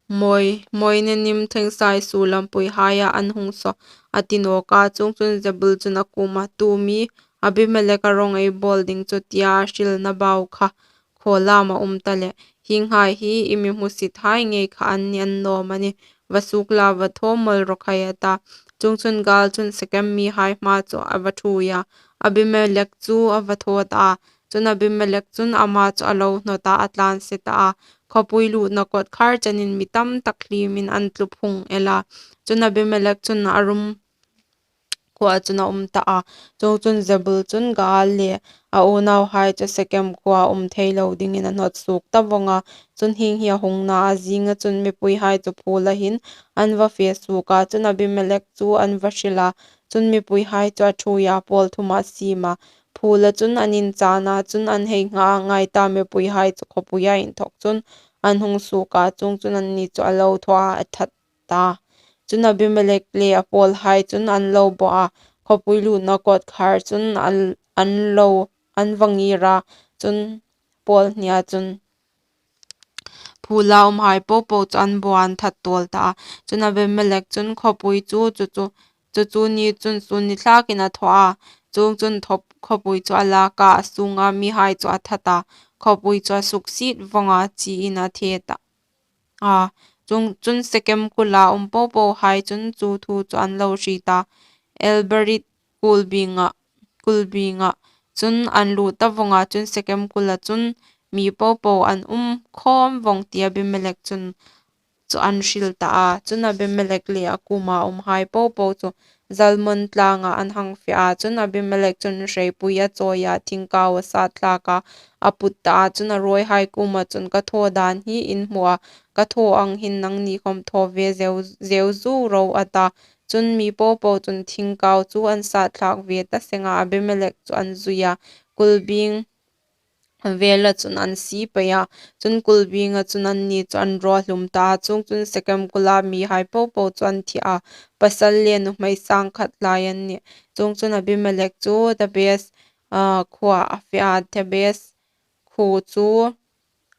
Moi, Moine nim thengsai su lampuihaia an hung saw, a ti nawk a. Chuongchun Zebul chun a kuoma, tu am Abimelek a rawng ei bawl ding chu, tia a hrilna bau kha khaw lama um ta le, hienghai hi i mi hmusithai ngei kha an ni an naw am a ni, va suok la, va thaw mawl rawh khai a ta. Chuongchun Gaal chun Sekem mihai hma chu a va ṭhuoi a, Abimelek chu a va thaw ta a. Chun Abimelek chun ama chu a lo hnawt a, a tlânse ta a, khawpui lutna kawtkhar chenin mi tam tak hlimin an tlu phung el a. Chun Abimelek chun a rum khuoa chun a um ta a. Chuongchun Zebul chun Gaal le a unauhai chu Sekem khuoa um thei lo dingin a hnawt suok ta vawng a. Chun hieng hi a hung na a, zinga chun mipuihai chu phu la hin an va fe suok a. Chun Abimelek chu an va hril a. Chun mipuihai chu a ṭhuoi a, pawl thuma a siem a, phu la chun an inchân a. Chun an hei ngha a, ngai ta, mipuihai chu khawpuia inthawk chun an hung suok a. Chuongchun anni chu a lo thaw a, a that ta. Chun Abimelek le a pawlhai chun an lo bawh a, khawpui lutna kawtkhar chun an, an lo, an va ngir a. Chun pawl hnia chun phu la umhai po po chu an bawh a, an that tawl ta a. Chun Abimelek chun khawpui chu, chu, chu, chu, chu ni chun sun ni thlakin a thaw a. Chuongchun thawp, khawpui chu a lak a, a sunga mihai chu a that a, khawpui chu a suksiet vawng a, chiein a the ta a. Chung, chun Sekem kula um po pohai chun chu thu chu an lo hriet a. Elberith kulbinga, kulbinga chun an lut ta vawng a, chun Sekem kula chun mi po po an um khawm vawng tia Abimelek chun chu an hril ta a. Chun Abimelek le a kuoma umhai po po chu Zalmon tlanga an hang fe a. Chun Abimelek chun hreipui a chawi a, thingkau a sat thlak a, a put ta a. Chun a ruoihai kuoma chun, ka thaw dan hi in hmu a, ka thaw ang hin nangni khawm thaw ve zeu, zeu zu ro, a ta. Chun mi po po chun thingkau chu an sat thlak ve ta seng a, Abimelek chu an zui a, kulbing vela chun an sie pei a. Chun kulbinga chun anni chu an raw hlum ta a. Chuongchun Sekem kula mihai popo chu an thi a, pasal le nuhmei sang khat lai an nih. Chuongchun Abimelek chu Thebez, ah, khuoa a fe a, Thebez khuo chu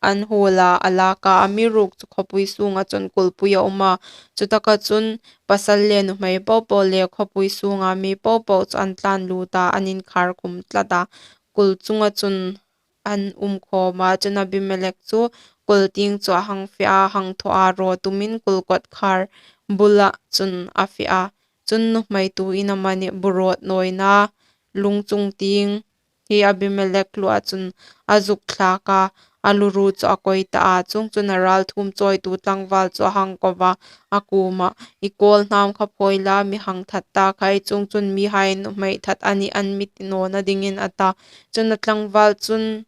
an huol a, a lak a, amiruokchu khawpui sunga chun kulpui a um a. Chutaka chun pasal le nuhmei popo le khawpui sunga mi popo chu an tlan lut a, an inkhar khum tlat a, kul chunga chun an um khawm a. Chun Abimelek chu kul tieng chu a hang fe a, hang thaw a, raw tumin kul kawtkhar bula chun a fe a. Chun nuhmei tuin amanih bu rawt nawina lung chung tieng hi Abimelek hlua chun a zuk thlak a, a luru chu a koi ta a. Chuongchun a ralthuom chawitu tlangval chu a hang ko a, a kuomah, "I kawl hnam kha phawi la, mi hang that ta khai, chuongchun mihai nuhmei that a nih an mi ti nawna dingin," a ta. Chun a tlangval chun,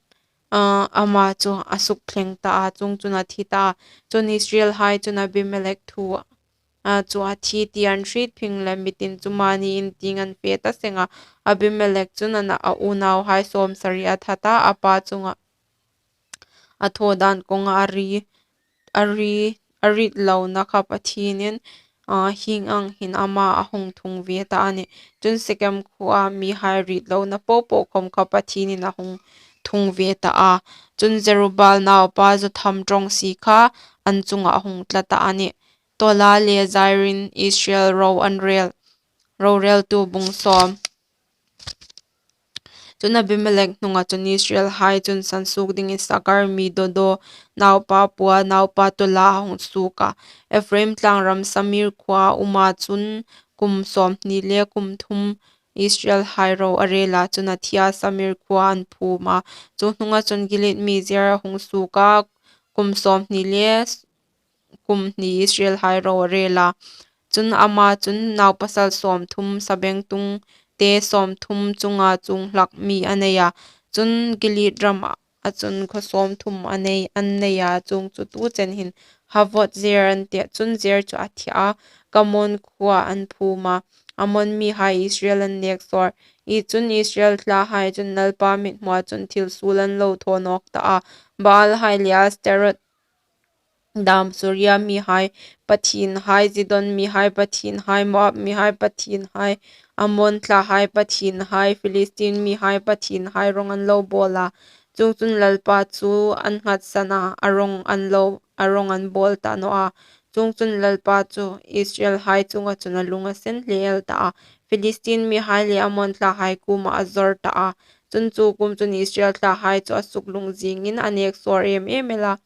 ah, ama chu a suk thleng ta a, chuongchun a thi ta a. Chun Israelhai chun Abimelek thu, ah, chu a thi ti an hriet phing le mitin chu mani in tieng an fe ta seng a. Abimelek chun a na, a unauhai sawmsari a that a, a pa chunga a thaw dan kawnga a ri, a ri, a rit lona kha Pathienin, ah, hieng ang hin ama a hung thung ve ta a nih. Chun Sekem khuoa mihai rit lona popo khom kha Pathienin a hung thung ve ta a. Chun Jerubbaal naupa Jotham ṭawngsie kha an chunga a hung tla ta a nih. Tola le Jairin Israel ro an rel, roreltu bung sawm. Chun Abimelek hnunga chun Israelhai chun sansuok ding Issakar mi Dodo naupa Pua naupa Tola a hung suok a. Ephraim tlangram Samir khuoa uma chun kum sawmhni le kum thum Israelhai ro a rel a, chun a thi a, Samir khuoa an phum a. Chu hnunga chun Gilead mi Jair a hung suok a, kum sawmhni le kum hni Israelhai ro a rel a. Chun ama chun naupasal sawmthum, sabengtung te sawmthum chunga chuong hlak mi a nei a. Chun Gilead rama chun khaw sawmthum a nei, an nei a, chuong chu tu chen hin Havot Jair an tih. Chun Jair chu a thi a, Kamon khuoa an phum a, Amon mihai Israel an nek sawr. I chun Israel thlahai chun Lalpa mithmua chun thil suol an lo thaw nawk ta a. Baalhai le Astaroth dam, Suria mihai pathienhai, Zidon mihai pathienhai, Moab mihai pathienhai, Amon thlahai pathienhai, Philistine mihai pathienhai rawng an lo bawl a. Chuongchun Lalpa chu an nghatsan a, a rawng an lo, a rawng an bawl ta naw a. Chuongchun Lalpa chu Israelhai chunga chun a lung a sen hle el ta a. Philistine mihai le Amon thlahai kuoma a zawr ta a. Chun chu kum chun Israel thlahai chu a suk lungzingin a nek sawr em em el a.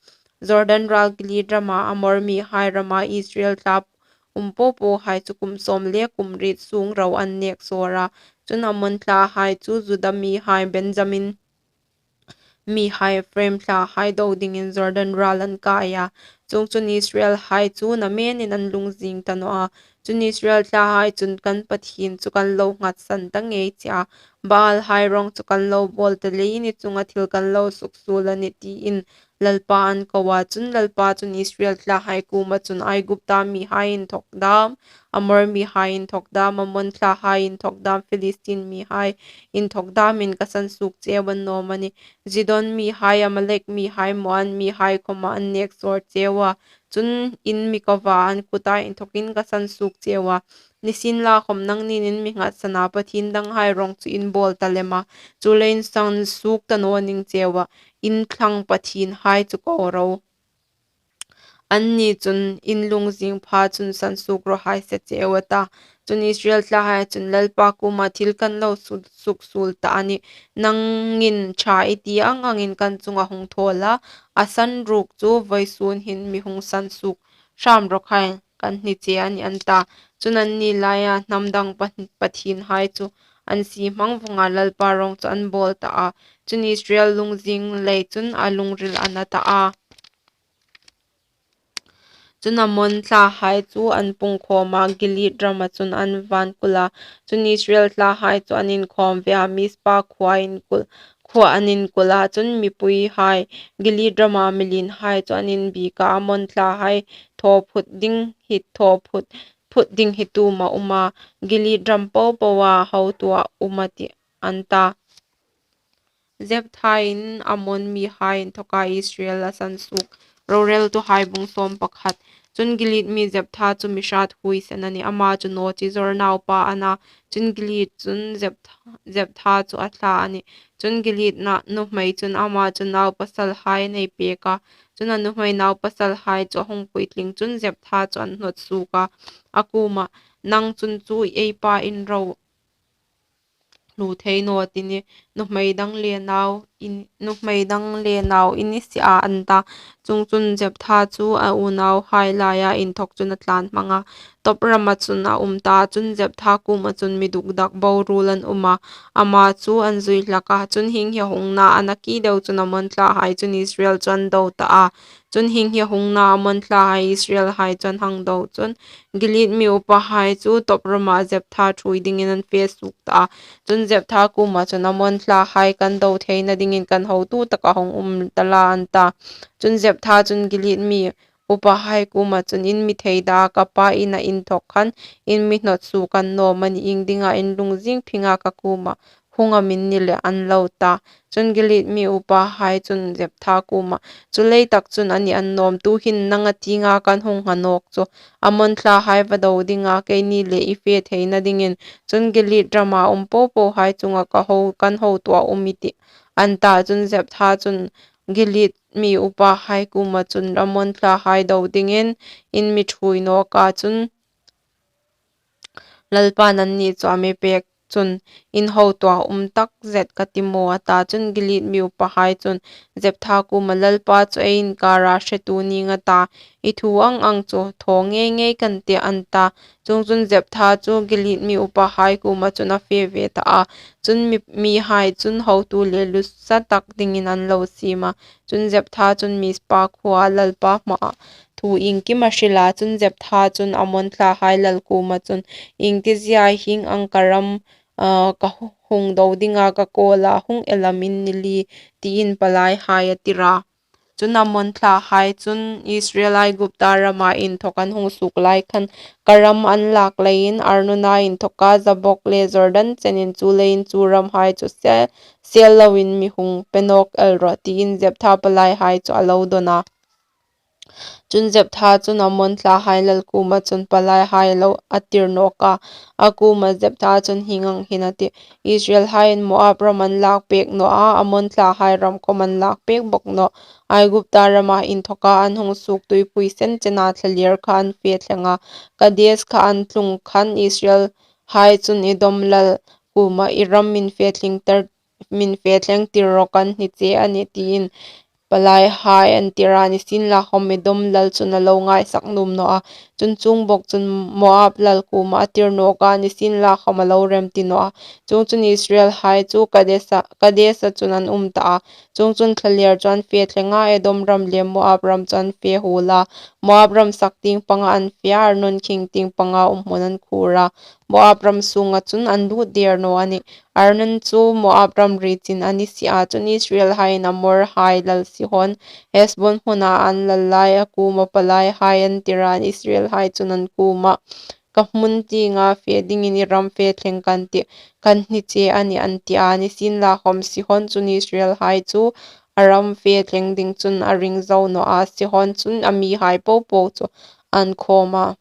Jordan ral Gilead rama, Amor mihai rama Israel thla um popohai chu kum sawm le kum riet sung ro an nek sawr a. Chun Amon thlahai chu Juda mihai, Benjamin mihai, Ephraim thlahai do dingin Jordan ral an kai a. Chuongchun Israelhai chu namenin an lungzing ta naw a. Chun Israel thlahai chun, "Kan Pathien chu kan lo nghatsan ta ngei che a. Baalhai rawng chu kan lo bawl ta leiin i chunga thil kan lo suksuol a nih," tiin Lalpa an ko a. Chun Lalpa chun Israel thlahai kuoma chun, "Aigupta mihai inthawk dam, Amor mihai inthawk dam, Amon thlahai inthawk dam, Philistine mihai inthawk damin ka sansuok cheu an nawm a nih. Zidon mihai, Amalek mihai, Maon mihai khoma an nek sawr cheu a. Chun in mi ko a, an kuta inthawkin ka sansuok cheu a. Nisienlakhom nangnin in mi nghatsan a, pathien danghai rawng chu in bawl ta lem a, chuleiin sansuok ta naw ning cheu a, in thlang pathienhai chu ko ro. Anni chun in lungzing pha chun sansuok raw hai se cheu," a ta. Chun Israel thlahai chun, "Lalpa kuoma thil kan lo su-, suksuol ta a nih. Nangin ṭha i ti ang angin kan chunga hung thaw la, a san ruok chu vawisun hin mi hung sansuok hram raw khai kan hni che a nih," an ta. Chun anni laia hnam dang pa-, pathienhai chu an sie hmang vawng a, Lalpa rawng chu an bawl ta a. Chun Israel lungzing lei chun a lungril a na ta a. Chun Amon thlahai chu an pungkhawm a, Gilead rama chun an va kul a. Chun Israel thlahai chu an inkhawm ve a, Mizpa khuoa inkul, khuoa an inkul a. Chun mipuihai, Gilead rama milienhai chu an inbiek a, Amon thlahai thaw phut ding hi, thaw phut, phut ding hi tu am a um a, Gilead ram popoa hotu a um a tih, an ta. Jephthain Ammon mihai inthawka Israel a sansuok. Roreltuhai bung sawm pakhat. Chun Gilead mi Jephtha chu mi hrât huoisen a nih. Ama chu Nawchizor naupa a na. Chun Gilead chun Jephtha, Jephtha chu a thla a nih. Chun Gilead na nuhmei chun ama chu naupasalhai a nei pêk a. Chun a nuhmei naupasalhai chu a hung puitling chun Jephtha chu an hnawt suok a. A kuomah, "Nang chun chu ei pa in ro hlu thei naw ti ni, nuhmei dang le nau in, nuhmei dang le nau i ni si a," an ta. Chuongchun Jephtha chu a unauhai laia inthawk chun a tlân hmang a. Top rama chun a um ta, chun Jephtha kuoma chun mi dukdak boruol an um a, ama chu an zui hlak a. Chun hieng hi a hung na a nakie deu chun Ammon thlahai chun Israel chu an do ta a. Chun hieng hi a hung na Ammon thlahai Israelhai chu an hang do chun Gilead mi upahai chu Top rama Jephtha ṭhuoi dingin an fe suok ta a. Chun Jephtha kuoma chun, "Ammon thlahai kan do theina dingin kan hotu taka hung um ta la," an ta. Chun Jephtha chun Gilead mi upahai kuoma chun, "In mi thei da, ka pa ina inthawk khan in mi hnawt suok annawm a nih, ieng dinga in lungzing phinga ka kuoma hung am in ni le?" an lo ta. Chun Gilead mi upahai chun Jephtha kuoma, "Chu lei tak chun a ni annawm, tuhin nanga tienga kan hung ngha nawk chu Ammon thlahai va do dinga keini le i fe theina dingin chun Gilead rama um po pohai chunga ka ho, kan hotuah um i tih," an ta. Chun Jephtha chun Gilead mi upahai kuoma chun, "Ammon thlahai do dingin in mi ṭhuoi nawk a, chun Lalpan anni chu a mi pêk chun in hotuah um tak zet ka ti maw?" a ta. Chun Gilead mi upahai chun Jephtha kuoma, "Lalpa chu ei inkara hretu nîng a ta, i thu ang ang chu thaw ngei ngei kan tih," an ta. Chuongchun Jephtha chu Gilead mi upahai kuoma chun a fe ve ta a. Chun mi, mihai chun, "Hotu le lusa tak dingin an lo siem a." Chun Jephtha chun Mizpa khuoa Lalpa hmaa thu iengkim a hril a. Chun Jephtha chun Ammon thlahai lal kuoma chun, "Iengtiziea hieng ang ka ram, ah, ka hung do dinga ka kawla hung el am in ni le?" tiin palaihai a tir a. Chun Ammon thlahai chun, "Israel Aigupta rama inthawk an hung suok lai khan ka ram an lak leiin Arnona inthawka Jabok le Jordan chenin chu leiin chu ramhai chu sel, sel loin mi hung pe nawk el rawh," tiin Jephtha palaihai chu a lo dawn a. Chun Jephtha chun Ammon thlahai lal kuoma chun palaihai a lo a tir nawk a. A kuoma Jephtha chun hieng ang hin a ti, "Israelhaiin Moab ram an lak pêk naw a, Ammon thlahai ram khawm an lak pêk bawk nawh. Aigupta rama inthawka an hung suok tuipui sen chena thlalêr kha an fe thleng a, Kades kha an tlung khan Israelhai chun Edom lal kuoma, 'I ram min fe thleng tir, min fe thleng tir rawh, kan hni che a nih,' tiin palaihai an tir a, nisienlakhawm Edom lal chun a lo ngaisak nuom naw a. Chun chuong bawk chun Moab lal kuoma a tir nawk a, nisienlakhawm a lo remti naw a. Chuongchun Israelhai chu Kadesa, Kadesa chun an um ta a. Chuongchun thlalêr chu an fe thleng a, Edom ram le Moab ram chu an fe huol a. Moab ram sak tieng panga an fe a, Arnon khing tieng panga umhmun an khuor a. Moab ram sunga chun an lut dêr naw a nih. Arnon chu Moab ramri chin a ni si a. Chun Israelhaiin Amorhai lal Sihon, Hesbon hmuna an lal lai, a kuoma palaihai an tir a, Israelhai chun an kuoma, 'Ka hmun tienga fe dingin i ram fe thleng kan tih, kan hni che a nih,' an ti a. Nisienlakhawm Sihon chun Israelhai chu a ram fe thleng ding chun a ring zo naw a. Sihon chun a mihai po po chu an khawm a,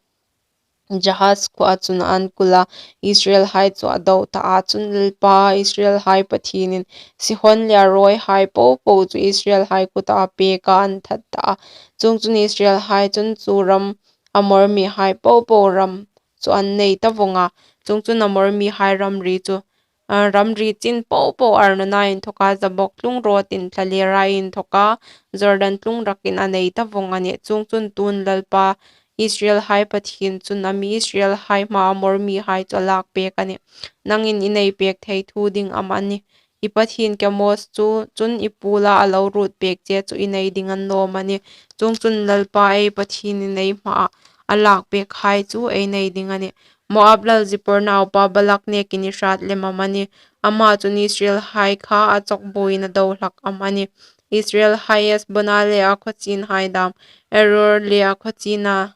Jahaz khuoa chun an kul a, Israelhai chu a do ta a. Chun Lalpa Israelhai Pathienin Sihon le a rawihai po po chu Israelhai kuta a pêk a, an that ta a. Chuongchun Israelhai chun chu ram Amor mihai po po ram chu an nei ta vawng a. Chuongchun Amor mihai ramri chu, a, ramri chin po po Arnona inthawka Jabok tlung râwtin thlalêra inthawka Jordan tlung rakin a nei ta vawng a nih. Chuongchun tun Lalpa Israelhai Pathien chun a mi Israelhai hmaa Amor mihai chu a lak pêk a nih. Nangin i nei pêk thei thu ding am a ni? I pathien Kemos chu, chun i puola a lo ruot pêk che chu i nei ding annawm a nih. Chuongchun Lalpa ei Pathienin ei hmaa a lak pêkhai chu ei nei ding a nih. Moab lal Zippor naupa Balak nêkin i hrât lem am a ni? Ama chun Israelhai kha a chawk buoiin a do hlak am a ni? Israelhai Hesbona le a khawchienhai dâm, Aroer le a khawchiena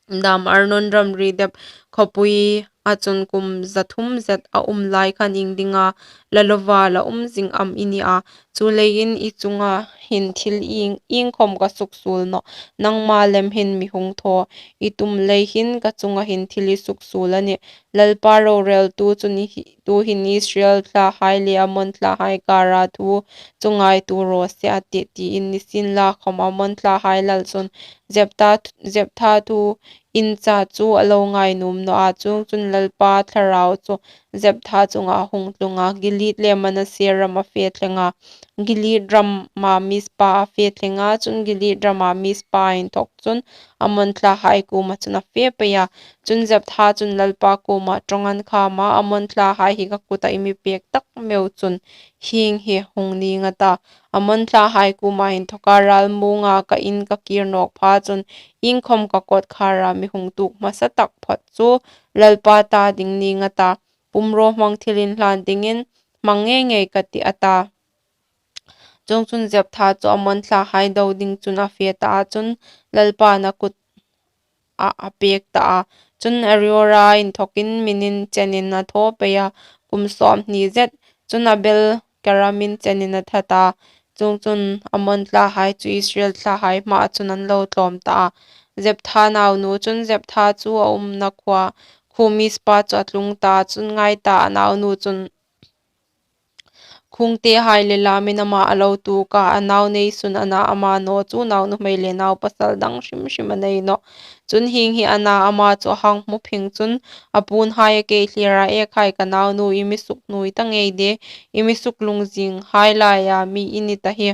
dâm, Arnon ramri dep khawpui chun kum za thum zet a um lai khan iengdinga la lova la um zing am i ni a? Chuleiin i chunga hin thil ieng, iengkhom ka suksuol nawh, nangma lem hin mi hung thaw i tum lei hin ka chunga hin thil i suksuol a nih. Lalpa roreltu chun hi, tuhin Israel thlahai le Ammon thlahai kara thu chu ngaituo raw se a tih, tiin. Nisienlakhom Ammon thlahai lal chun Jephtha, Jephtha thu incha chu a lo ngai nuom naw a, chuongchun Lalpa thlarau chu Jephtha chunga a hung tlung a, Gilead le Manasseh ram a fe thleng a, Gilead rama Mizpa a fe thleng a, chun Gilead rama Mizpa inthawk chun Ammon thlahai kuoma chun a fe pei a. Chun Jephtha chun Lalpa kuoma ṭawng an kham a, Ammon thlahai hi ka kuta i mi pek tak meu chun hieng hi hung ning a ta. Ammon thlahai kuoma inthawka ral muonga ka in ka kir nawk pha chun iengkhom ka kawtkhara mi hung tuok hmasa tak phawt chu Lalpa ta ding ning a ta. Pumrawhmang thil inhlan dingin hmang ngei ngei ka tih, a ta. Chuongchun Jephtha chu Ammon thlahai do ding chun a fe ta a, chun Lalpa'n a kut a, a pek ta a. Chun Aroer inthawkin minin chenin a thaw pei a, kum sawmhni zet. Chun Abel Keramin chenin a that a. Chuongchun Ammon thlahai chu Israel thlahai hmaa chun an lo tlawm ta a. Jephtha naunu chun Jephtha chu a umna khuo, khuo Mizpa chu a tlung ta a. Chun ngai ta, a naunu chun khuongtehai le lamin ama a lo tuok a, a nau nei sun a na ama naw chu naunuhmei le naupasal dang hrim hrim a nei nawh. Chun hieng hi a na, ama chu a hang hmu phing chun a puonhai a kei thlir a, Ekhai ka naunu, i mi suknuoi ta ngei de, i mi suklungzinghai laia mi i ni ta hi,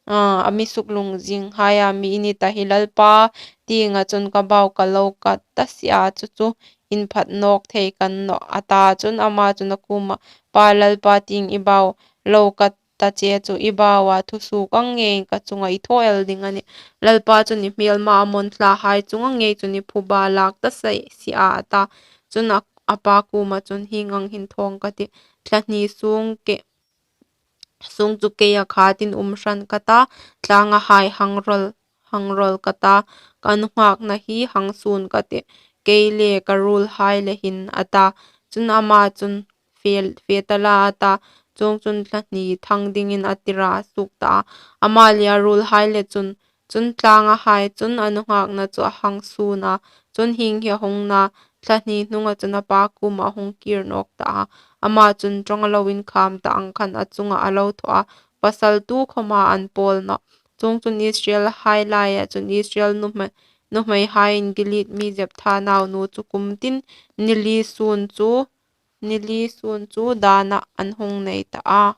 a, a mi suklungzinghai a mi i ni ta hi, Lalpa tienga chun ka bau ka lo kat ta si a, chu chu inphat nawk thei ka ni nawh, a ta. Chun ama chun a kuoma, Pa, Lalpa tieng i bau lo kat ta che chu i baua thusuok ang ngeiin ka chunga i thaw el ding a nih. Lalpa chun i hmêlma Ammon thlahai chunga ngei chun i phuba lak ta si a, a ta. Chun a, a pa kuoma chun, Hieng ang hin thawng ka tih, thla hni sung ke, sung chu keia khatin um hran ka ta, tlangahai hang rawl, hang rawl ka ta, ka nunghakna hi hang sun ka tih, kei le ka ruolhai le hin, a ta. Chun ama chun, Fe, fe ta la, a ta. Chuongchun thla hni thang dingin a tir a, a suok ta a. Ama le a ruolhai le chun, chun tlangahai chun a nunghakna chu a hang sun a. Chun hieng hi a hung na, thla hni hnunga chun a pa kuoma a hung kir nawk ta a. Ama chun ṭawng a lo inkham ta ang khan a chunga a lo thaw a, pasal tukhawma an pawl nawh. Chuongchun Israelhai laia chun Israel nuhmei, nuhmeihaiin Gilead mi Jephtha naunu chu kum tin ni li sun chu, ni li sun chu dana an hung nei ta a.